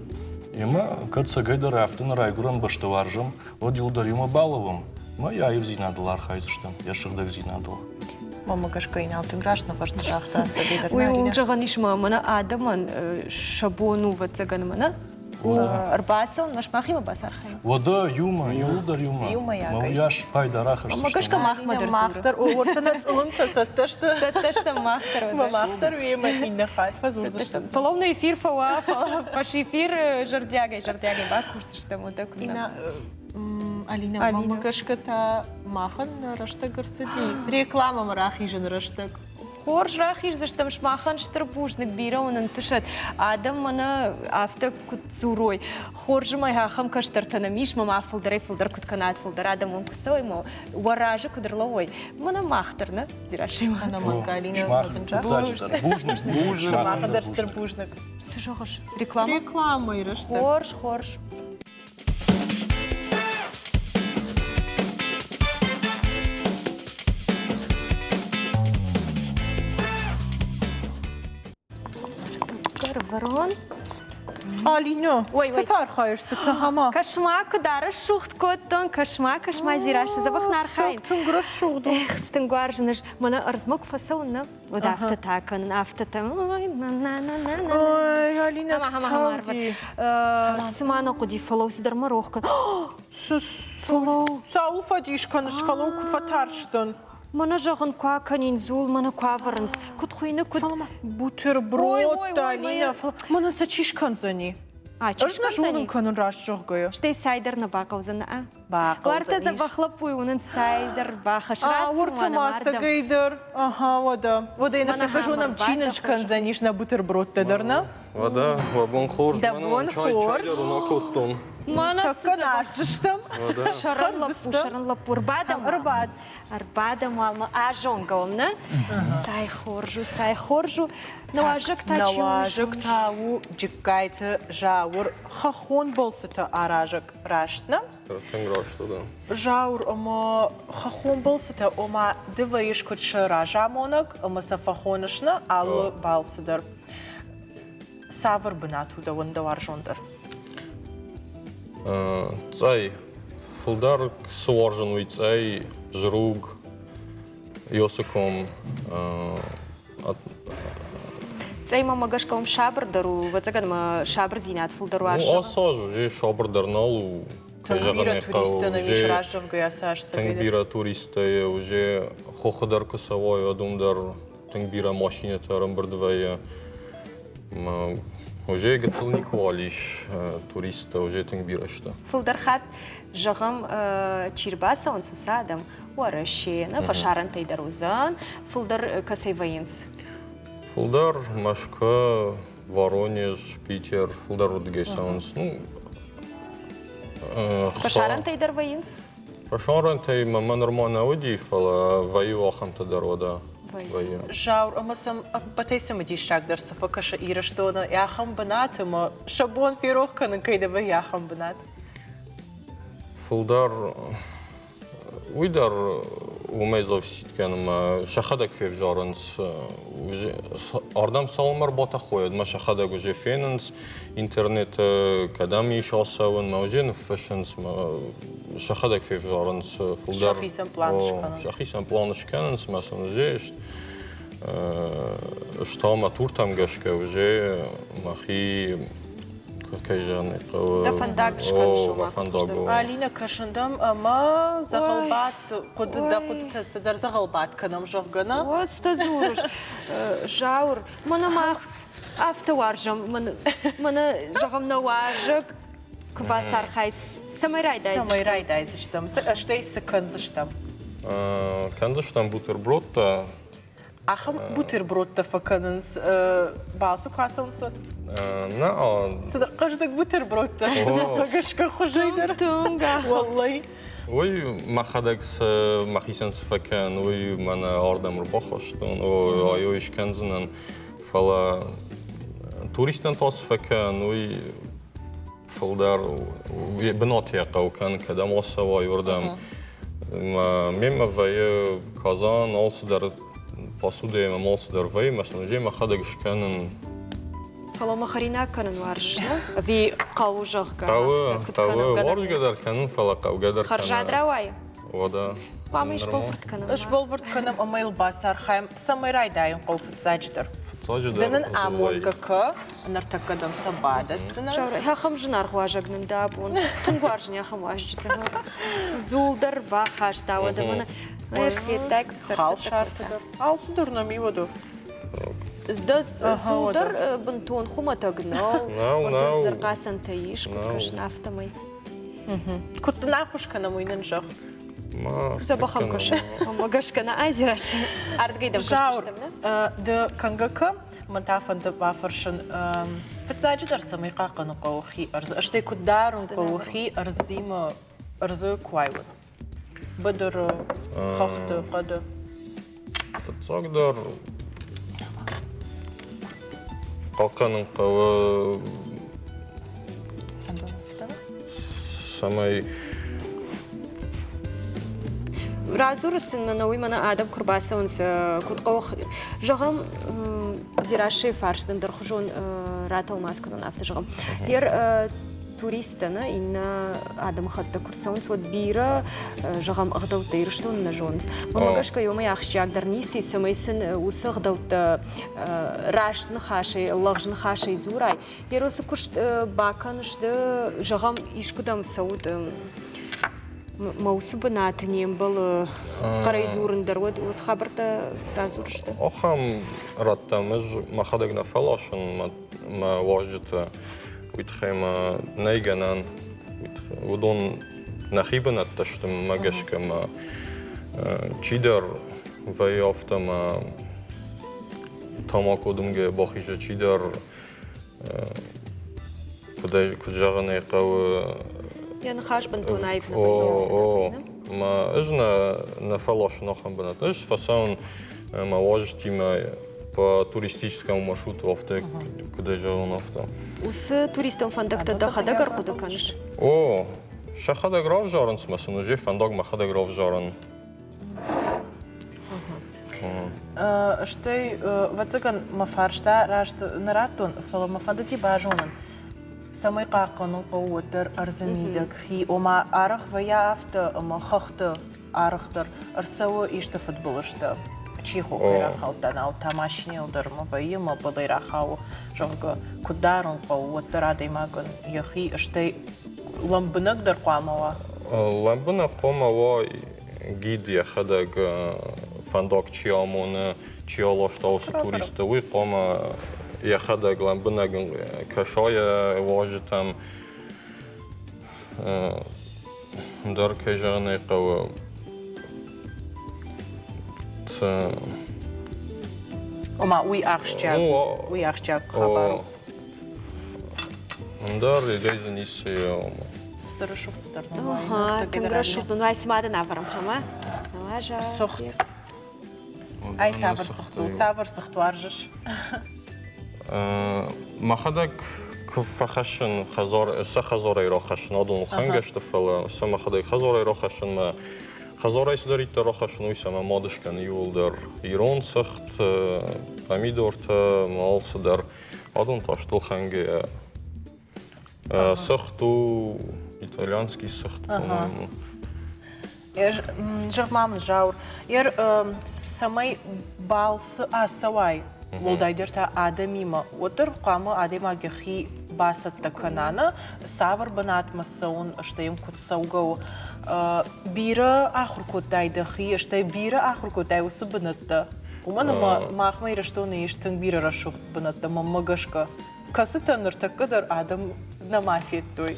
Ӕмӕ кӕд цӕгӕйдӕр афтӕ нӕ райгуырӕн бӕстӕ уарзӕм, уӕд иуылдӕр иумӕ балӕууӕм, мӕ йӕ аивдзинадыл архайдзыстӕм, йӕ сыгъдӕгдзинадыл. Мӕнмӕ гӕсгӕ Инал тынг раст ныхӕстӕ загъта цӕгӕйдӕр. Уый ууыл зӕгъӕн ис, ӕмӕ мӕнӕ адӕмӕн сӕ бон у, ӕвӕццӕгӕн, мӕнӕ ӕрбацӕуын, махимӕ бацархайын. Уӕдӕ иумӕ, иууылдӕр иумӕ. Иумӕйагӕй. Мӕ уыйас пайда рахӕсдзыстӕм. Мӕ гӕсгӕ махмӕ дӕр Мах дӕр, уӕртӕ нӕ цъылынтӕ цӕттӕ сты. Цӕттӕ стӕм мах дӕр. Мах дӕр уемӕ иннӕ хатт фӕдзурдзыстӕм. Фӕлӕ нӕ эфир фӕуа, фӕсэфир зӕрдиагӕй зӕрдиагӕй бакусдзыстӕм, уӕдӕ куыд нӕ. Алинӕ, мӕнмӕ гӕсгӕ та махӕн рӕстӕг ӕрцыди. Рекламӕмӕ рахизыны рӕстӕг. Хорз рахиздзыстӕм сымахӕн стыр бузныг, бирӕ уын ӕнтысӕд. Адӕм мӕнӕ афтӕ куыд дзурой, хорз ӕмӕ ахӕм кӕстӕртӕ нӕм ис, мӕ ма фылдӕрӕй-фылдӕр куыд кӕнат, фылдӕр адӕм уӕм куыд цӕуой, мӕ уӕ разы куыд ӕрлӕууой, мӕнӕ мах дӕр нӕ, Дзерассӕ? Ӕнӕмӕнг, Алинӕ, Сымах фыццаджыдӕр бузныг. Бузныг. Сымахӕн дӕр стыр бузныг. Цы зӕгъыс? Реклама? Рекламӕйы рӕстӕг. Хорз, хорз. Ӕрвӕрон. Алинӕ, цы ты архайыс, цы ты хама? Кӕс-ма, куыд арӕсугъд кодтон, кӕс-ма, кӕс-ма, Зирасы дзӕбӕх нӕ архайын. Тынг рӕсугъд у. Эх, тынг уарзын ӕз. Мӕнӕ ӕрдзмӕ куы фӕцӕуын, нӕ, уӕд афтӕ та кӕнын, афтӕ та. Ой, Алинӕ, стауди. Цыма нӕ хъуыди, фӕлӕу, цыдӕр мӕ рох кӕн. Фӕлӕу, цӕуыл фӕдис кӕныс, фӕлӕу, куы фӕтарстӕн. Мӕнӕ зӕгъын, куы акӕнин дзул, мӕнӕ куы авӕрынц. Куыд хуыйны, куыд? Бутерброд, Алинӕ, мӕнӕ сӕ чи скӕндзӕни? Ӕз нӕ зонын кӕнын раст зӕгъгӕйӕ. Стӕй цай дӕр нӕ бахъӕудзӕн, а? Бахъӕудзӕнис. Уартӕ дзӕбӕх лӕппуйы уынын цай дӕр бахӕс. Уырты ма цӕгӕйдӕр. Ага, уӕдӕ. Уӕдӕ йын ныртӕккӕ зонӕм, чи нын скӕндзӕнис нӕ бутербродтӕ дӕр, нӕ? Уӕдӕ, уӕ бон хорз. Дӕ бон хорз. Чай дӕр акодтон. Тӕккӕ наздзыстӕм. Сӕрӕн лӕппу, сӕрӕн лӕппу, ӕрбадӕм. Ӕрбад. Ӕрбадӕм уал ма азонгӕ уӕм, нӕ? Цай хорз у, цай хорз у. Нӕуазӕг та чи у? Нӕуазӕг та у Джыккайты Зауыр, хӕххон балцыты аразӕг. Раст нӕ? Тынг раст у, да. Зауыр ӕмӕ хӕххон балцытӕ, ома ды вӕййыс куыд сӕ разамонӕг ӕмӕ сӕ фӕхоныс нӕ алы балцы дӕр. Цавӕр бынат у дӕуӕн дӕ уарзондӕр? Цъӕй. Фылдӕр цы уарзын, уый цъӕй, зруг, Йосыком. Цъӕй мӕмӕ гӕсгӕ уым сабырдӕр у, ӕвӕццӕгӕн мӕ сабырдзинад фылдӕр уарзы. Ну, ацы аз уже сабырдӕр нал у. Тынг бирӕ туристтӕ нӕм ис раззӕгъгӕйӕ цас Тынг бирӕ туристтӕ уже хохы дӕр куы цӕуой, уӕд уым дӕр тынг бирӕ машинӕтӕ ӕрӕмбырд вӕййы. Уже гыццыл никуал ис туристтӕ, уже тынг бирӕ сты. Фылдӕр хатт, зӕгъӕм, чи рбацӕуынц, уыцы адӕм Уӕрӕсе, нӕ фӕсарӕнтӕй дӕр уыдзӕн. Фылдӕр кӕцӕй вӕййынц? Фылдӕр Мӕскуы, Воронеж, Питер, фылдӕр уырдыгӕй цӕуынц. Ну, Фӕсарӕнтӕй дӕр вӕййынц? Фӕсарӕнтӕй мӕнмӕ нырма нӕ уыди, фӕлӕ вӕййы ахӕмтӕ дӕр уӕдӕ. Вӕййы. Заур, ӕмӕ сӕм ӕппӕтӕй цымыдисагдӕр цы фӕкӕсы Ирыстоны ахӕм бынат ӕмӕ сӕ бон ферох кӕнын кӕй нӕ вӕййы ахӕм бынат? Фылдӕр Уый дӕр уымӕй зависит кӕны мӕ сӕхӕдӕг февзарынц. Ардӕм цалынмӕ ӕрбатӕхой, уӕдмӕ сӕхӕдӕг уже фенынц интернеты, кӕдӕм ис ацӕуын, мӕ уже ныффыссынц, мӕ сӕхӕдӕг февзарынц фылдӕр. Сӕхицӕн план скӕнынц. Сӕхицӕн план скӕнынц, мӕ сын уже ӕз та мӕ туртӕм гӕсгӕ уже мӕхи Кӕй зӕгъын ӕй хъӕуы. Дӕ фӕндаг скӕныс, О, фӕндаг у. Алинӕ, кӕсын дӕм ӕмӕ дзӕгъӕлбадт хъуыды, дӕ хъуыдытӕ цыдӕр дзӕгъӕлбадт кӕнӕм, зӕгъгӕ, нӕ? О, цытӕ дзурыс, Зауыр, мӕнӕ мах афтӕ уарзӕм, мӕнӕ, зӕгъӕм, нӕ уазӕг куы бацархай, цӕмӕй райдайдзыстӕм? Цӕмӕй райдайдзыстӕм, стӕй цы кӕндзыстӕм? Кӕндзыстӕм бутербродтӕ, Ахӕм бутербродтӕ фӕкӕнынц балцы куы ацӕуынц, уӕд? Нӕ. Цыдӕр хъӕздыг бутербродтӕ сты, гӕсгӕ хуызӕй дӕр. Тынг Уӕллӕй. Уый мӕхӕдӕг цы мӕхицӕн цы фӕкӕнын, уый мӕнӕ ардӕм ӕрбахастон, ай скӕндзынӕн. Фӕлӕ туристӕн та цы фӕкӕнын, уый фылдӕр бынат йӕ хъӕуы кӕны, кӕдӕм ацӕуай, уырдӕм. Мемӕ вӕййы казан, алцыдӕр посудӕ ӕмӕ алцыдӕр вӕййы, мӕ сын уже мӕхӕдӕг скӕнын. Фӕлӕ мӕ хӕринаг кӕнын уарзыс, нӕ? Ӕви хъӕуы, зӕгъгӕ? Хъӕуы, хъӕуы, уарзгӕ дӕр кӕнын, фӕлӕ хъӕугӕ дӕр кӕнын. Хӕрзад рауайы? Уӕдӕ. Хъуамӕ сбӕлвырд кӕнӕм. Сбӕлвырд кӕнӕм ӕмӕ йыл бацархайӕм, цӕмӕй райдайын хъӕуы фыццаджыдӕр. Фыццаджыдӕр. Ды нын амонгӕ кӕ, ныртӕккӕ дӕм сӕ бадӕтдзынӕн. Ахӕм зынаргъ уазӕг нын дӕ абон. Тынг уарзын ахӕм уазджыты. Дзул дӕр бахаста, уӕдӕ мӕнӕ ӕрфедтай куыд Халсарты дӕр. Алцыдӕр нӕм и уӕдӕ. Дӕ дзул дӕр бынтон хуымӕтӕг нӕу. Нӕу, нӕу. Дӕр хъацӕнтӕ ис, куыд кӕсын, афтӕмӕй. Куыд дын ӕххуыс кӕнӕм, уый нын зӕгъ. Дзӕбӕх ӕм кӕсы. Ӕмӕ гӕсгӕ нӕ Айзерӕсы ардыгӕй дӕм кӕсдзыстӕм, нӕ? Ды кӕнгӕ кӕ, мӕн та фӕнды бафӕрсын, фыццаджыдӕр цӕмӕй хъахъхъӕнын хъӕуы хи ӕрдз, стӕй куыд дарын хъӕуы хи ӕрдзимӕ, ӕрдзы куы уай, уӕд? Быдыры, хӕхты, хъӕды. Фыццагдӕр хъахъхъӕнын хъӕуы, цӕмӕй Радзуры сын мӕнӕ уый мӕнӕ адӕм куы рбацӕуынц, куыд хъӕуы, зӕгъӕм, Дзерассӕйы фарст ӕндӕрхуызон ратӕлмац кӕнын, афтӕ зӕгъӕм. Ер туристтӕ нӕ иннӕ адӕмыхӕттӕ куы рцӕуынц, уӕд бирӕ, зӕгъӕм, ӕгъдӕуттӕ Ирыстоны нӕ зонынц. Уымӕ гӕсгӕ уымӕй ахсджиагдӕр ницы, цӕмӕй сын уыцы ӕгъдӕуттӕ раст ныхасӕй, лӕгъз ныхасӕй дзурай. Еросы куыст бакӕныс ды, зӕгъӕм, искуыдӕм цӕут, мӕ уыцы бынаты не мбӕлы хъӕрӕй дзурын дӕр, уӕд уыцы хабӕрттӕ радзурыс ды? Ахӕм рӕттӕм ӕз мӕхӕдӕг нӕ фӕласын мӕ уазджыты. Уый тыххӕй мӕ нӕй гӕнӕн. Уыдон нӕхи бынӕттӕ сты, мӕ гӕсгӕ мӕ чидӕр вӕййы афтӕ мӕ тамако дымгӕ бахизы, чидӕр куыдӕй куыд зӕгъын ӕй хъӕуы. Йӕ ныхас бынтон аив нӕ О, о, мӕ ӕз нӕ нӕ фӕласын ахӕм бынат. Ӕз фӕцӕуын мӕ уазджытимӕ по туристическому маршруту афтӕ куыдӕй зӕгъон, афтӕ. Уыцы туристон фӕндӕгтӕ дӕхӕдӕг ӕрхъуыды кӕныс? О, сӕхӕдӕг равзарынц мӕ сын уже фӕндаг мӕхӕдӕг равзарын. Стӕй, ӕвӕццӕгӕн, мӕ фарста раст нӕ радтон, фӕлӕ мӕ фӕндыди базонын, цӕмӕй хъахъхъӕнын хъӕуы уӕддӕр ӕрдзы мидӕг хи, ома арӕх вӕййа афтӕ, ӕмӕ хӕхты арӕхдӕр ӕрцӕуы исты фыдбылызтӕ. Чи хохӕй рахаудта, нал та машинӕйыл дӕр ма вӕййы, мӕ былӕй рахауы, зӕгъгӕ, куыд дарын хъӕуы, уӕддӕр адӕймагӕн йӕхи, стӕй лӕмбынӕгдӕр хъуамӕ уа. Лӕмбынӕг хъуамӕ уа гид йӕхӕдӕг фӕндаг чи амоны, чи аласта уыцы туристты, уый хъуамӕ йӕхӕдӕг лӕмбынӕг кӕса йӕ уазджытӕм. Дӕр кӕй зӕгъын ӕй хъӕуы, Ома уый ахсджиаг, уый ахсджиаг хабар у. Ӕндӕр едӕй дзы ницы ома. Цыдӕр рӕсугъд цыдӕр Ага, тынг рӕсугъд ын уай, цыма дын авӕрӕм, ӕмӕ? Цыхт. Ай цавӕр цыхт у? Цавӕр цыхт уарзыс? Мӕхӕдӕг куы фӕхӕссын хӕдзар, сӕ хӕдзарӕй рахӕссын, адон хӕнгӕсты, фӕлӕ сӕ мӕхӕдӕг хӕдзарӕй рахӕссын мӕ хӕдзарӕй цыдӕриддӕр рахӕссын, уый сӕ мӕ мад скӕны иууылдӕр ирон цыхт, помидортӕ, алцыдӕр. Адон та сты хӕнгӕйӕ. Цыхт у итальянский цыхт, по-моему. Зӕгъ-ма мын, Зауыр, цӕмӕй балцы ацӕуай, уӕлдайдӕр та адӕмимӕ, уӕддӕр хъуамӕ адӕймаг йӕхи бацӕттӕ кӕна, нӕ? Цавӕр бынатмӕ цӕуын, стӕй йӕм куыд цӕугӕ у. Бирӕ ахуыр кодтай дӕхи, стӕй бирӕ ахуыр кодтай уыцы бынӕттӕ. Уымӕн ӕмӕ махмӕ Ирыстоны ис тынг бирӕ рӕсугъд бынӕттӕ, мӕнмӕ гӕсгӕ, кӕцытӕ ныртӕккӕ дӕр адӕм нӕма федтой.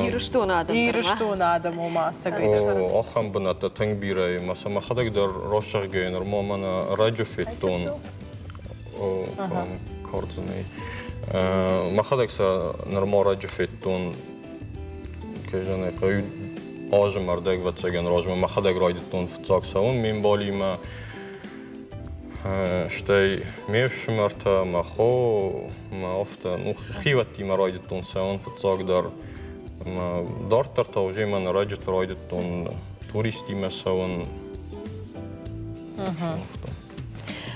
Ирыстоны адӕм Ирыстоны адӕм, ома, ӕцӕгӕйдӕр. Ахӕм бынӕттӕ тынг бирӕ и, мӕ сӕ мӕхӕдӕг дӕр росзӕгъгӕйӕ нырма мӕнӕ раджы федтон кӕрдзынӕй. Мӕхӕдӕг сӕ нырма раджы федтон, кӕй зӕгъын ӕй хъӕуы, азы мӕрдӕг, ӕвӕццӕгӕн, размӕ мӕхӕдӕг райдыдтон фыццаг цӕуын ме мбалимӕ. Стӕй ме фсымӕртӕ, мӕ хо, мӕ афтӕ, ну, хиуӕттимӕ райдыдтон цӕуын фыццагдӕр. Ӕмӕ дарддӕр та уже мӕ ӕрӕджыты райдыдтон туристимӕ цӕуын.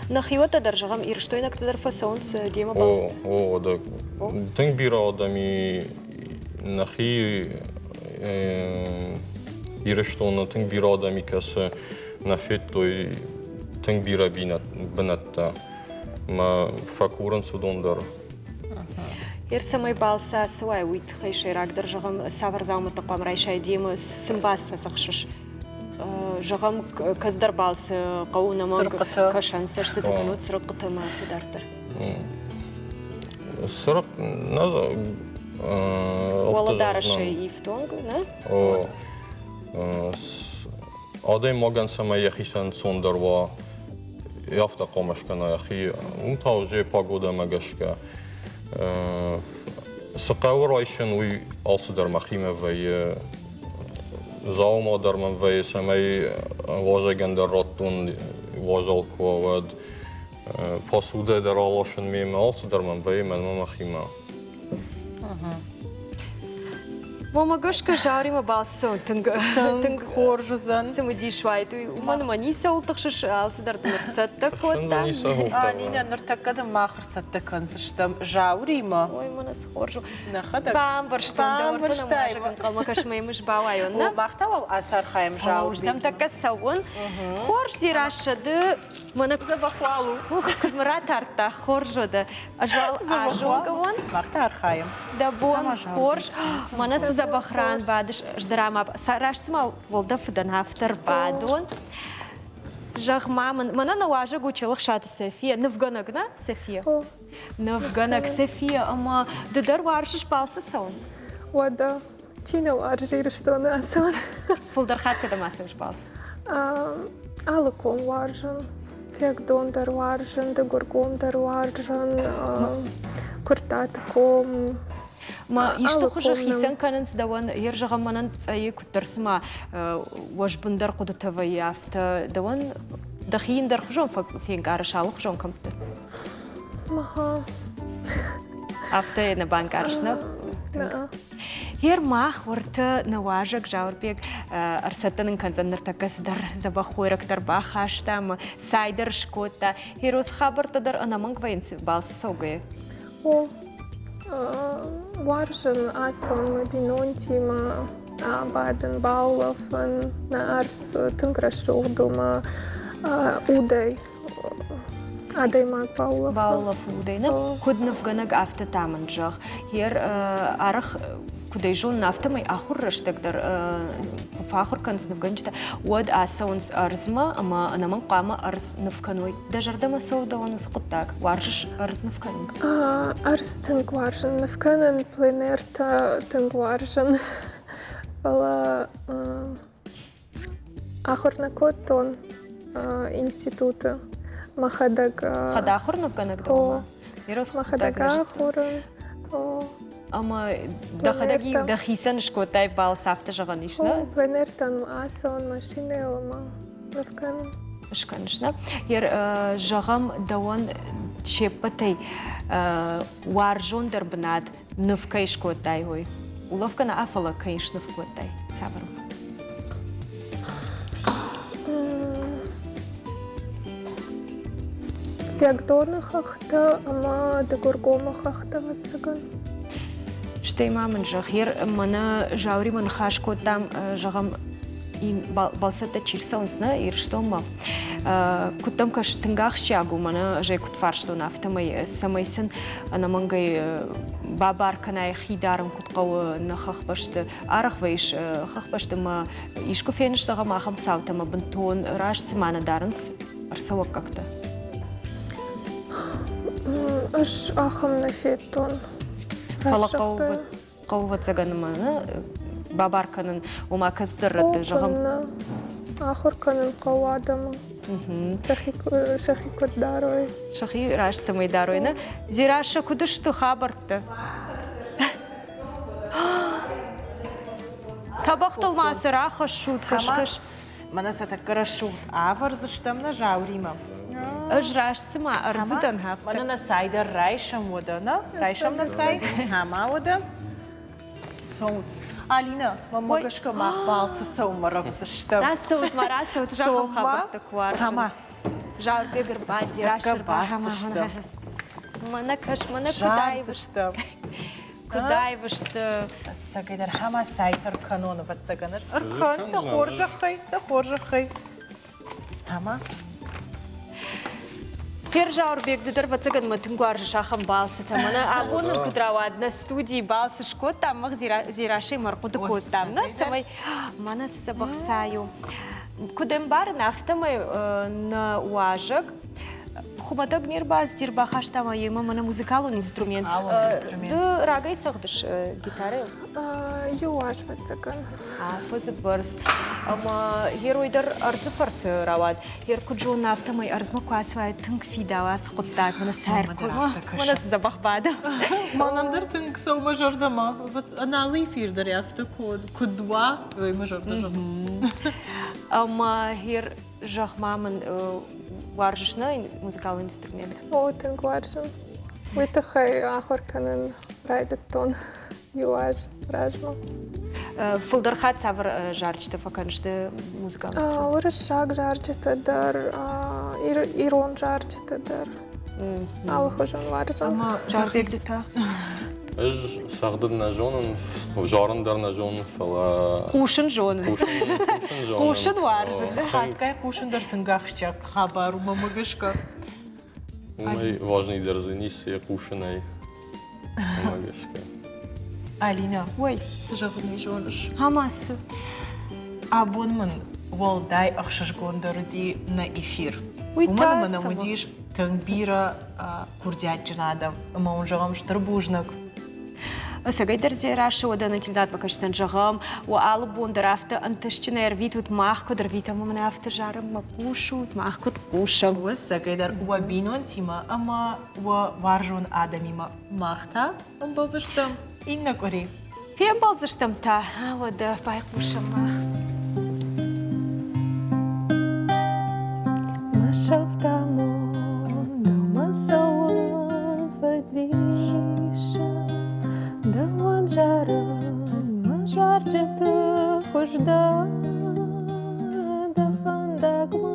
Нӕхиуӕттӕ дӕр, зӕгъӕм, ирыстойнӕгтӕ дӕр фӕцӕуынц демӕ балцты? О, о, тынг бирӕ адӕми нӕхи Ирыстоны тынг бирӕ адӕми кӕсы нӕ федтой тынг бирӕ бынӕттӕ мӕ фӕкурынц уыдон дӕр. Ер цӕмӕй балцы ацӕуай, уый тыххӕй сӕйрагдӕр, зӕгъӕм, цавӕр дзаумӕттӕ хъуамӕ райсай демӕ, цы бафӕдзӕхсыс? Зӕгъӕм, кӕцыдӕр балцы хъӕуы нӕмӕнг кӕсӕн цӕстытӕ кӕнӕ цырыхъхъытӕ ӕмӕ афтӕ дарддӕр. Цырыхъ, нӕ Уӕлӕдарӕсӕй ифтонг, нӕ? Адӕймагӕн цӕмӕй йӕхицӕн ӕнцондӕр уа, афтӕ хъуамӕ скӕна йӕхи. Уым та уже погодӕмӕ гӕсгӕ. Цы хъӕуы райсын, уый алцыдӕр мӕхимӕ вӕййы. Дзаума дӕр мӕм вӕййы, цӕмӕй уазӕгӕн дӕр радтон, уазал куы уа, уӕд. Посудӕ дӕр аласын мемӕ, алцыдӕр мӕм вӕййы мӕнмӕ мӕхимӕ. Мамӕ гӕсгӕ Зауримӕ балцы тынг тынг хорз уыдзӕн. Цымыдис уайд, уымӕн ӕмӕ ницӕуыл тыхсыс, алцыдӕр дын ӕрцӕттӕ кодта. Нинӕ, ныртӕккӕ дын мах ӕрцӕттӕ кӕндзыстӕм Зауримӕ. Ой, мӕнӕ цы хорз у. Нӕхӕдӕг. Бамбӕрстон, дӕ уӕртӕ нӕм уазӕг ӕнхъӕлмӕ кӕсы, мӕ мыс бауайон, нӕ? Мах та уал ацархайӕм Зауримӕ. Стӕм тӕккӕ цӕуын. Хорз, Дзерассӕ, ды мӕнӕ дзӕбӕх уал у. Ух, куыд мӕ ратардта, хорз уӕдӕ. Ӕз уал азонгӕ уон. Мах та архайӕм. Дӕ бон хорз. Мӕнӕ цы дзӕбӕх ран бадыс, ӕз дӕр ӕмӕ раст цыма уӕлдӕфы дӕн, афтӕ рбадон. Зӕгъ-ма мын, мӕнӕ нӕ уазӕг у Челӕхсаты София, нывгӕнӕг, нӕ, София? Нывгӕнӕг София, ӕмӕ ды дӕр уарзыс балцы цӕуын? Уӕдӕ, чи нӕ уарзы Ирыстоны ацӕуын? Фылдӕр хатт кӕдӕм ацӕуыс балц? Алы ком уарзын. Фегдон дӕр уарзын, Дыгургом дӕр уарзын, Куырттаты ком. Ма исты хуызы хицӕн кӕнынц дӕуӕн, ер зӕгъӕм, мӕнӕн цъӕйы куыддӕр цыма уӕзбындӕр хъуыдытӕ вӕййы, афтӕ дӕуӕн дӕхи ӕндӕрхуызон фенкъарыс алыхуызон кӕмтты? Аха. Афтӕ нӕ банкъарыс, нӕ? Гьер мах уӕртӕ нӕ уазӕг Зауырбег ӕрцӕттӕ нын кӕндзӕн ныртӕккӕ цыдӕр дзӕбӕх хойрӕгтӕ ӕрбахаста ӕмӕ цай дӕр скодта. Гьер хабӕрттӕ дӕр ӕнӕмӕнг вӕййынц балцы цӕугӕйӕ. О, уарзын ацӕуын мӕ бинонтимӕ, абадын, баулӕфын. Нӕ ӕрдз тынг рӕсугъд у мӕ удӕй адӕймаг баулӕфы. Баулӕфы удӕй. Нӕ, куыд нывгӕнӕг, афтӕ та мын зӕгъ. Ер арӕх куыд ӕй зонын, афтӕмӕй ахуыр рӕстӕг дӕр куы фӕахуыр кӕнынц нывгӕнджытӕ, уӕд ацӕуынц ӕрдзмӕ ӕмӕ ӕнӕмӕнг хъуамӕ ӕрдз ныв кӕной. Дӕ зӕрдӕмӕ цӕуы дӕуӕн уыцы хъуыддаг? Уарзыс ӕрдз ныв кӕнын? Ӕрдз тынг уарзын ныв кӕнын, пленэртӕ тынг уарзын. Фӕлӕ Ахуыр нӕ кодтон институты. Мӕхӕдӕг Хӕдахуыр нывгӕнӕг дӕ? Мӕхӕдӕг ахуырын. Ӕмӕ дӕхӕдӕг дӕхицӕн скодтай балц, афтӕ зӕгъӕн ис, нӕ? Пленэртӕн ацӕуын машинӕйыл ӕмӕ ныв кӕнын. Скӕныс, нӕ? Зӕгъӕм, дӕуӕн се ппӕтӕй уарзондӕр бынат ныв кӕй скодтай, уый? Улӕфгӕ нӕ, фӕлӕ кӕй сныв кодтай? Цавӕр у? Фиагдоны хӕхтӕ ӕмӕ Дыгургомы хӕхтӕ, ӕвӕццӕгӕн. Стӕй ма мын зӕгъ, ер мӕнӕ Зауримӕ ныхас кодтам, зӕгъӕм, бӕлцӕттӕ чи рцӕуынц нӕ Ирыстонмӕ, куыд дӕм кӕсы, тынг ахсджиаг у, мӕнӕ ӕз ӕй куыд фарстон, афтӕмӕй, цӕмӕй сын ӕнӕмӕнгӕй бабар кӕнай хи дарын куыд хъӕуы нӕ хӕхбӕсты. Арӕх вӕййыс хӕхбӕсты ӕмӕ искуы феныс, зӕгъӕм, ахӕм цаутӕ ӕмӕ бынтон раст цыма нӕ дарынц ӕрцӕуӕггӕгтӕ? Ӕз ахӕм нӕ федтон. Фӕлӕ хъӕуы хъӕуы ӕмӕ бабар кӕнын, ома кӕцыдӕр рӕтты, зӕгъӕм. Ахуыр кӕнын хъӕуы адӕмы. Сӕхи куыд дарой. Сӕхи раст цӕмӕй дарой, нӕ? Дзерассӕ, куыд сты хабӕрттӕ? Тӕбӕгътыл ма цы рахӕссут, кӕс-кӕс. Мӕнӕ сӕ тӕккӕ рӕсугъд ӕвӕрдзыстӕм нӕ Зауримӕ. Ӕз раст цыма ӕрдзыдӕн афтӕ. Мӕнӕ нӕ цай дӕр райсӕм уӕдӕ, нӕ? Райсӕм нӕ цай? Ӕмӕ уӕдӕ? Цӕут. Алинӕ, мӕнмӕ гӕсгӕ мах балцы цӕуынмӕ рӕвдзыстӕм. Рацӕут ма, рацӕут, зӕгъӕм хабӕрттӕ куы уарзын. Зауырбег ӕрбадти, растӕрбахӕм. Мӕнӕ кӕс, мӕнӕ куыд аив Куыд аив сты. Ӕцӕгӕйдӕр хӕмӕ сайтӕ ркӕнон, ӕвӕццӕгӕн. Ӕркӕн, дӕ хорзӕхӕй, дӕ хорзӕхӕй. Ӕмӕ? Хер Зауырбег, ды дӕр ӕвӕццӕгӕн мӕ тынг уарзыс ахӕм балцытӕ. Мӕнӕ абон нын куыд рауад, нӕ студийы балц скодтам, мах Зерашӕй ма ӕрхъуыды кодтам, нӕ, цӕмӕй мӕнӕ цы дзӕбӕх цай у. Куыд ӕмбарын, афтӕмӕй нӕ уазӕг хуымӕтӕг не рбацыди, ӕрбахаста ма йемӕ мӕнӕ музыкалон инструмент. Ды рагӕй цӕгъдыс гитарӕйыл? Иу аз, ӕвӕццӕгӕн. Афӕдзы бӕрц. Ӕмӕ герой дӕр ӕрдзы фӕрцы рауад. Ер куыд зоны, афтӕмӕй ӕрдзмӕ куы ацӕуай, тынг фидауы ацы хъуыддаг. Мӕнӕ сӕр мӕнӕ цы дзӕбӕх бады. Мӕнӕн дӕр тынг цӕуы мӕ зӕрдӕмӕ. Алы эфир дӕр афтӕ куыд уа, уый мӕ зӕрдӕ зӕгъы. Ӕмӕ хер зӕгъ-ма мын, уарзыс нӕ музыкалон инструмент? О, тынг уарзын. Уый тыххӕй ахуыр кӕнын райдыдтон иу аз размӕ. Фылдӕр хатт цавӕр зарджытӕ фӕкӕныс ды музыкалон инструмент? Уырыссаг зарджытӕ дӕр, ирон зарджытӕ дӕр. Алыхуызон уарзын. Зарбег, ды та? Ӕз цӕгъдын нӕ зонын, зарын дӕр нӕ зонын, фӕлӕ... Хъусын зонын. Хъусын зонын. Хъусын уарзын. Хатгай хъусын дӕр тынг ахсджиаг хабар у, мӕнмӕ гӕсгӕ. Уымӕй важныйдӕр дзы ницы йӕ хъусынӕй, уымӕ гӕсгӕ. Алинӕ, Ой. цы зӕгъын ӕй зоныс? Ӕмӕ цы? Абон мын уӕлдай ӕхсызгондӕр уыди нӕ эфир. Уый Уымӕн та ӕмӕ нӕм цӕуыл? уыдис тынг бирӕ курдиатджын адӕм ӕмӕ уын зӕгъӕм стыр бузныг. Ӕцӕгӕйдӕр Дзерассӕ уӕдӕ нӕ кӕсдзӕн, зӕгъӕм, уӕ алы бон дӕр афтӕ ӕнтыстджынӕй ӕрвитут, мах куыд ӕрвитӕм, ӕмӕ афтӕ зарынмӕ хъусут, мах куыд хъусӕм. Ӕцӕгӕйдӕр уӕ бинонтимӕ ӕмӕ уӕ уарзон адӕмимӕ мах та ӕмбӕлдзыстӕм иннӕ къуыри. Фембӕлдзыстӕм та, уӕдӕ байхъусӕм мах. Мӕ сӕфт амонд дӕумӕ цӕуын фӕдисы, Дӕуӕн зарын мӕ зарджыты хуыздӕр. Дӕ фӕндагмӕ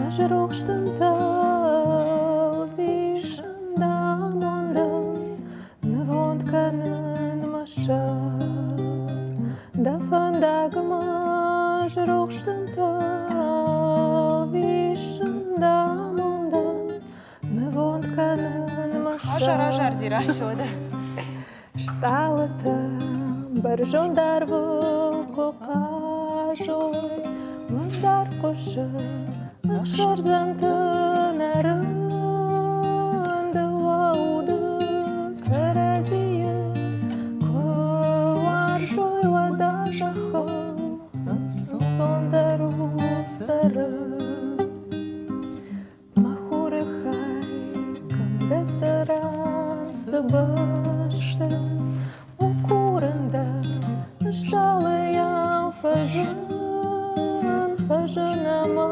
ӕз рухс тынтӕ лвисын дӕ амондӕн. Нывонд кӕнын мӕ сӕр, дӕ фӕндагмӕ рухс тынтӕ ӕлвисын дӕ амондӕн. Нывонд кӕнын мӕ сӕр. Азар, азар, Дзерассӕ. Стъалытӕ бӕрзонд арвыл куы хъазой, уӕд дард хъуысы ӕхсӕрдзӕнты нӕрын. Дыууӕ уды кӕрӕдзийы куы уарзой, уӕд а зӕххыл ӕнцондӕр у цӕрын. Мӕ хуры хай, кӕм дӕ цӕра, цы бӕсты? Фӕзына ма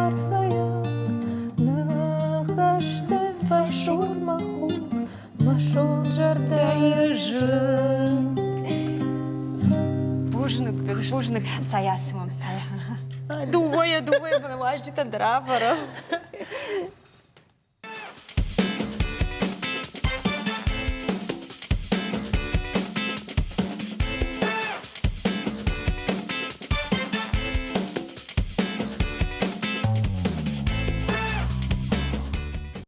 арфӕйаг ныхӕстӕ, фӕсур мӕ хур, мӕ сонт зӕрдӕйы зын. Бузныг дын, бузныг. Цай ацымӕм, цай. Дыууӕйӕ, дыууӕйӕ уазджытӕн дӕр авӕрӕм.